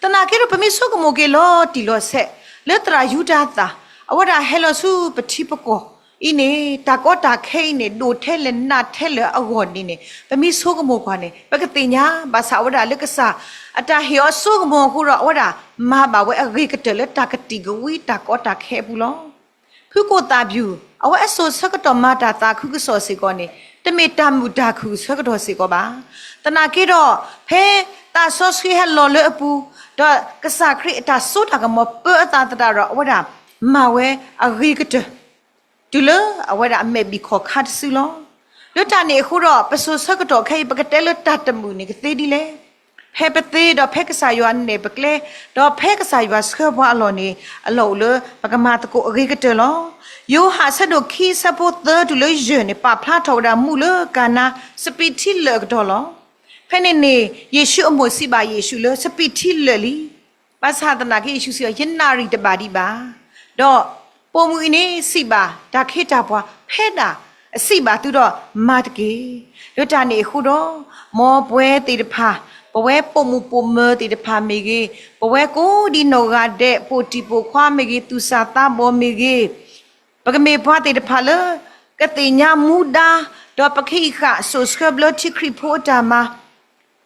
သနာ်က့ဒီး ပမ့ၢ်ဆိကမိၣ်က့ၤလီၤတံၢ်လီၤဆဲး လၢသရၣ်ယူဒၤသၣ် အဝဲဒၣ်ဟဲလီၤဆူပထံပကီၢ်အံၤန့ၣ် တၢ်ကီတၢ်ခဲအံၤန့ၣ် ဒိၣ်ထဲလဲၣ်နးထဲလဲၣ်အဂီၢ်န့ၣ်န့ၣ် ပမ့ၢ်ဆိကမိၣ်ကွၢ်န့ၣ် ပကသ့ၣ်ညါ ဘၣ်ဆၣ်အဝဲဒၣ်လၢကစၢ်အတၢ်ဟ့ၣ်အီၤအစိကမီၤအဃိဒီး အဝဲဒၣ်မၤဘၣ်ဝဲအဂ့ၤကတၢၢ်လၢတၢ်ကတံာ်ကဝံတၢ်ကီတၢ်ခဲအပူၤလီၤ. ဖုကိၣ်သၣ်ဘျူး အဝဲအစိာ်ဆၢကတီၢ်မၤတၢ်သးခုကစီၣ်စ့ၢ်ကီးန့ၣ် တမ့ၢ်တၢ်မုာ်တၢ်ခုၣ်အဆၢကတီၢ်စ့ၢ်ကီးဘၣ်. သနာ်က့ဒီး ဖဲသးစီဆှံဟဲလီၤလၢအပူၤ ဒီးကစၢ်ခရံာ်အတၢ်စိတၢ်ကမီၤပၢအသးသတးဒီး အဝဲဒၣ်မၤဝဲအဂ့ၤကတၢၢ် တုၤလၢအဝဲဒၣ်အမဲာ်ဘံၣ်ခီၣ်ခါတစုလီၤ. လၢတၢ်န့ၣ်အဃိဒီး ပစိာ်ဆၢကတီၢ်ခဲအံၤ ပကတဲလၢတၢ်တမုာ်န့ၣ် ကသ့ဒ်လဲၣ်. ဖဲပသ့ဒီးဖဲကစၢ်ယွၤနဲၣ်ပကျဲ, ဒီးဖဲကစၢ်ယွၤဆှၢပှၤအလီၢ်န့ၣ် အလီၢ်အိၣ်လၢပကမၤသကိးအဂ့ၤကတၢၢ်လီၤ. ယိၤဟၣ်အဆၢဒိၣ်ခံ အဆၢဖိသၢတုၤလၢယဲၢ်န့ၣ် ပာ်ဖျါထီၣ်ဝဲဒၣ်မူးလၢကၤနါ စပံးထံလၢာ်အကတီၢ်လီၤ. ဖဲန့ၣ်န့ၣ် ယ့ၣ်ၡူးအမိၢ်စံးဘၣ်ယ့ၣ်ၡူးလၢ စပံးထံလၢာ်လံ. ဘၣ်ဆၣ်သနာ်က့ ယ့ၣ်ၡူးစံးဘၣ် ယနၣ်ရံၣ်တဘၣ်ဒံးဘၣ်. ဒီးပိာ်မုၣ်အံၤန့ၣ်စံးဘၣ်တၢ်ခ့တၢ်ပှၤ ဖဲဒၣ်အစံးဘၣ်သုဒီးမၤတက့ၢ်. လၢတၢ်န့ၣ်အဃိဒီး မ်ပဝဲသ့ၣ်တဖၣ် ပဝဲပိာ်မုၣ်ပိာ်မၢၤသ့ၣ်တဖၣ်မ့ၢ်ဂ့ၤ, ပဝဲကိးဒံနီၢ်ဂၤဒဲး ပိာ်တံၢ်ပိာ်ခွါမ့ၢ်ဂ့ၤ, သူၣ်စၢ်သးဘီၣ်မ့ၢ်ဂ့ၤ, ပကမ့ၢ်ပှၤသ့ၣ်တဖၣ်လၢ ကသ့ၣ်ညါမူဒါ, ဒီးပကဟံးဃာ်စိာ်ဆှၢဘျၢထံခရံာ်ဖိအတၢ်မၤ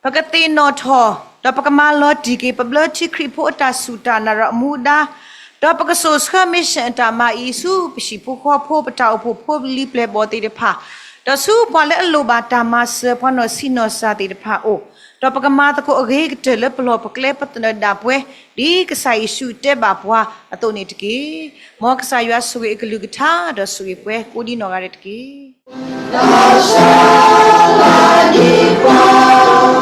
ပကသ့ၣ်နီၣ်ထီၣ် ဒီးပကမၤလီၤတံၢ်က့ၤ ပဘျၢထံခရံာ်ဖိအတၢ်စူၢ်တၢ်နာ်ဒီးအမူဒါ, ဒီးပကစိာ်ဆှၢ mission အတၢ်မၤအံၤ ဆူပဟံၣ်ဖိဃီဖိ ပတၢ်အိၣ်ဖှိၣ်ဖိလံၤပျဲၢ်ဘီၣ်သ့ၣ်တဖၣ်, ဒီးဆူပှၤလၢအလိၣ်ဘၣ်တၢ်မၤစၢၤ ပှၤနီၢ်ဆံးနီၢ်စှၤသ့ၣ်တဖၣ်အအိၣ်, ဒီးပကမၤသကိးအဂ့ၤကတၢၢ်လၢပလီၢ်ပကျဲ ပသနၢၣ်ဒၣ်ပှဲၤ ဒ်ကစၢ်ယ့ၣ်ၡူးတဲဘၣ်ပှၤအသိးန့ၣ်တက့ၢ်. မ်ကစၢ်ယွၤဆိၣ်ဂ့ၤအကလုၢ်ကထါ ဒီးဆိၣ်ဂ့ၤပှၤကိးဒံနီၢ်ဂၤဒဲးတက့ၢ်.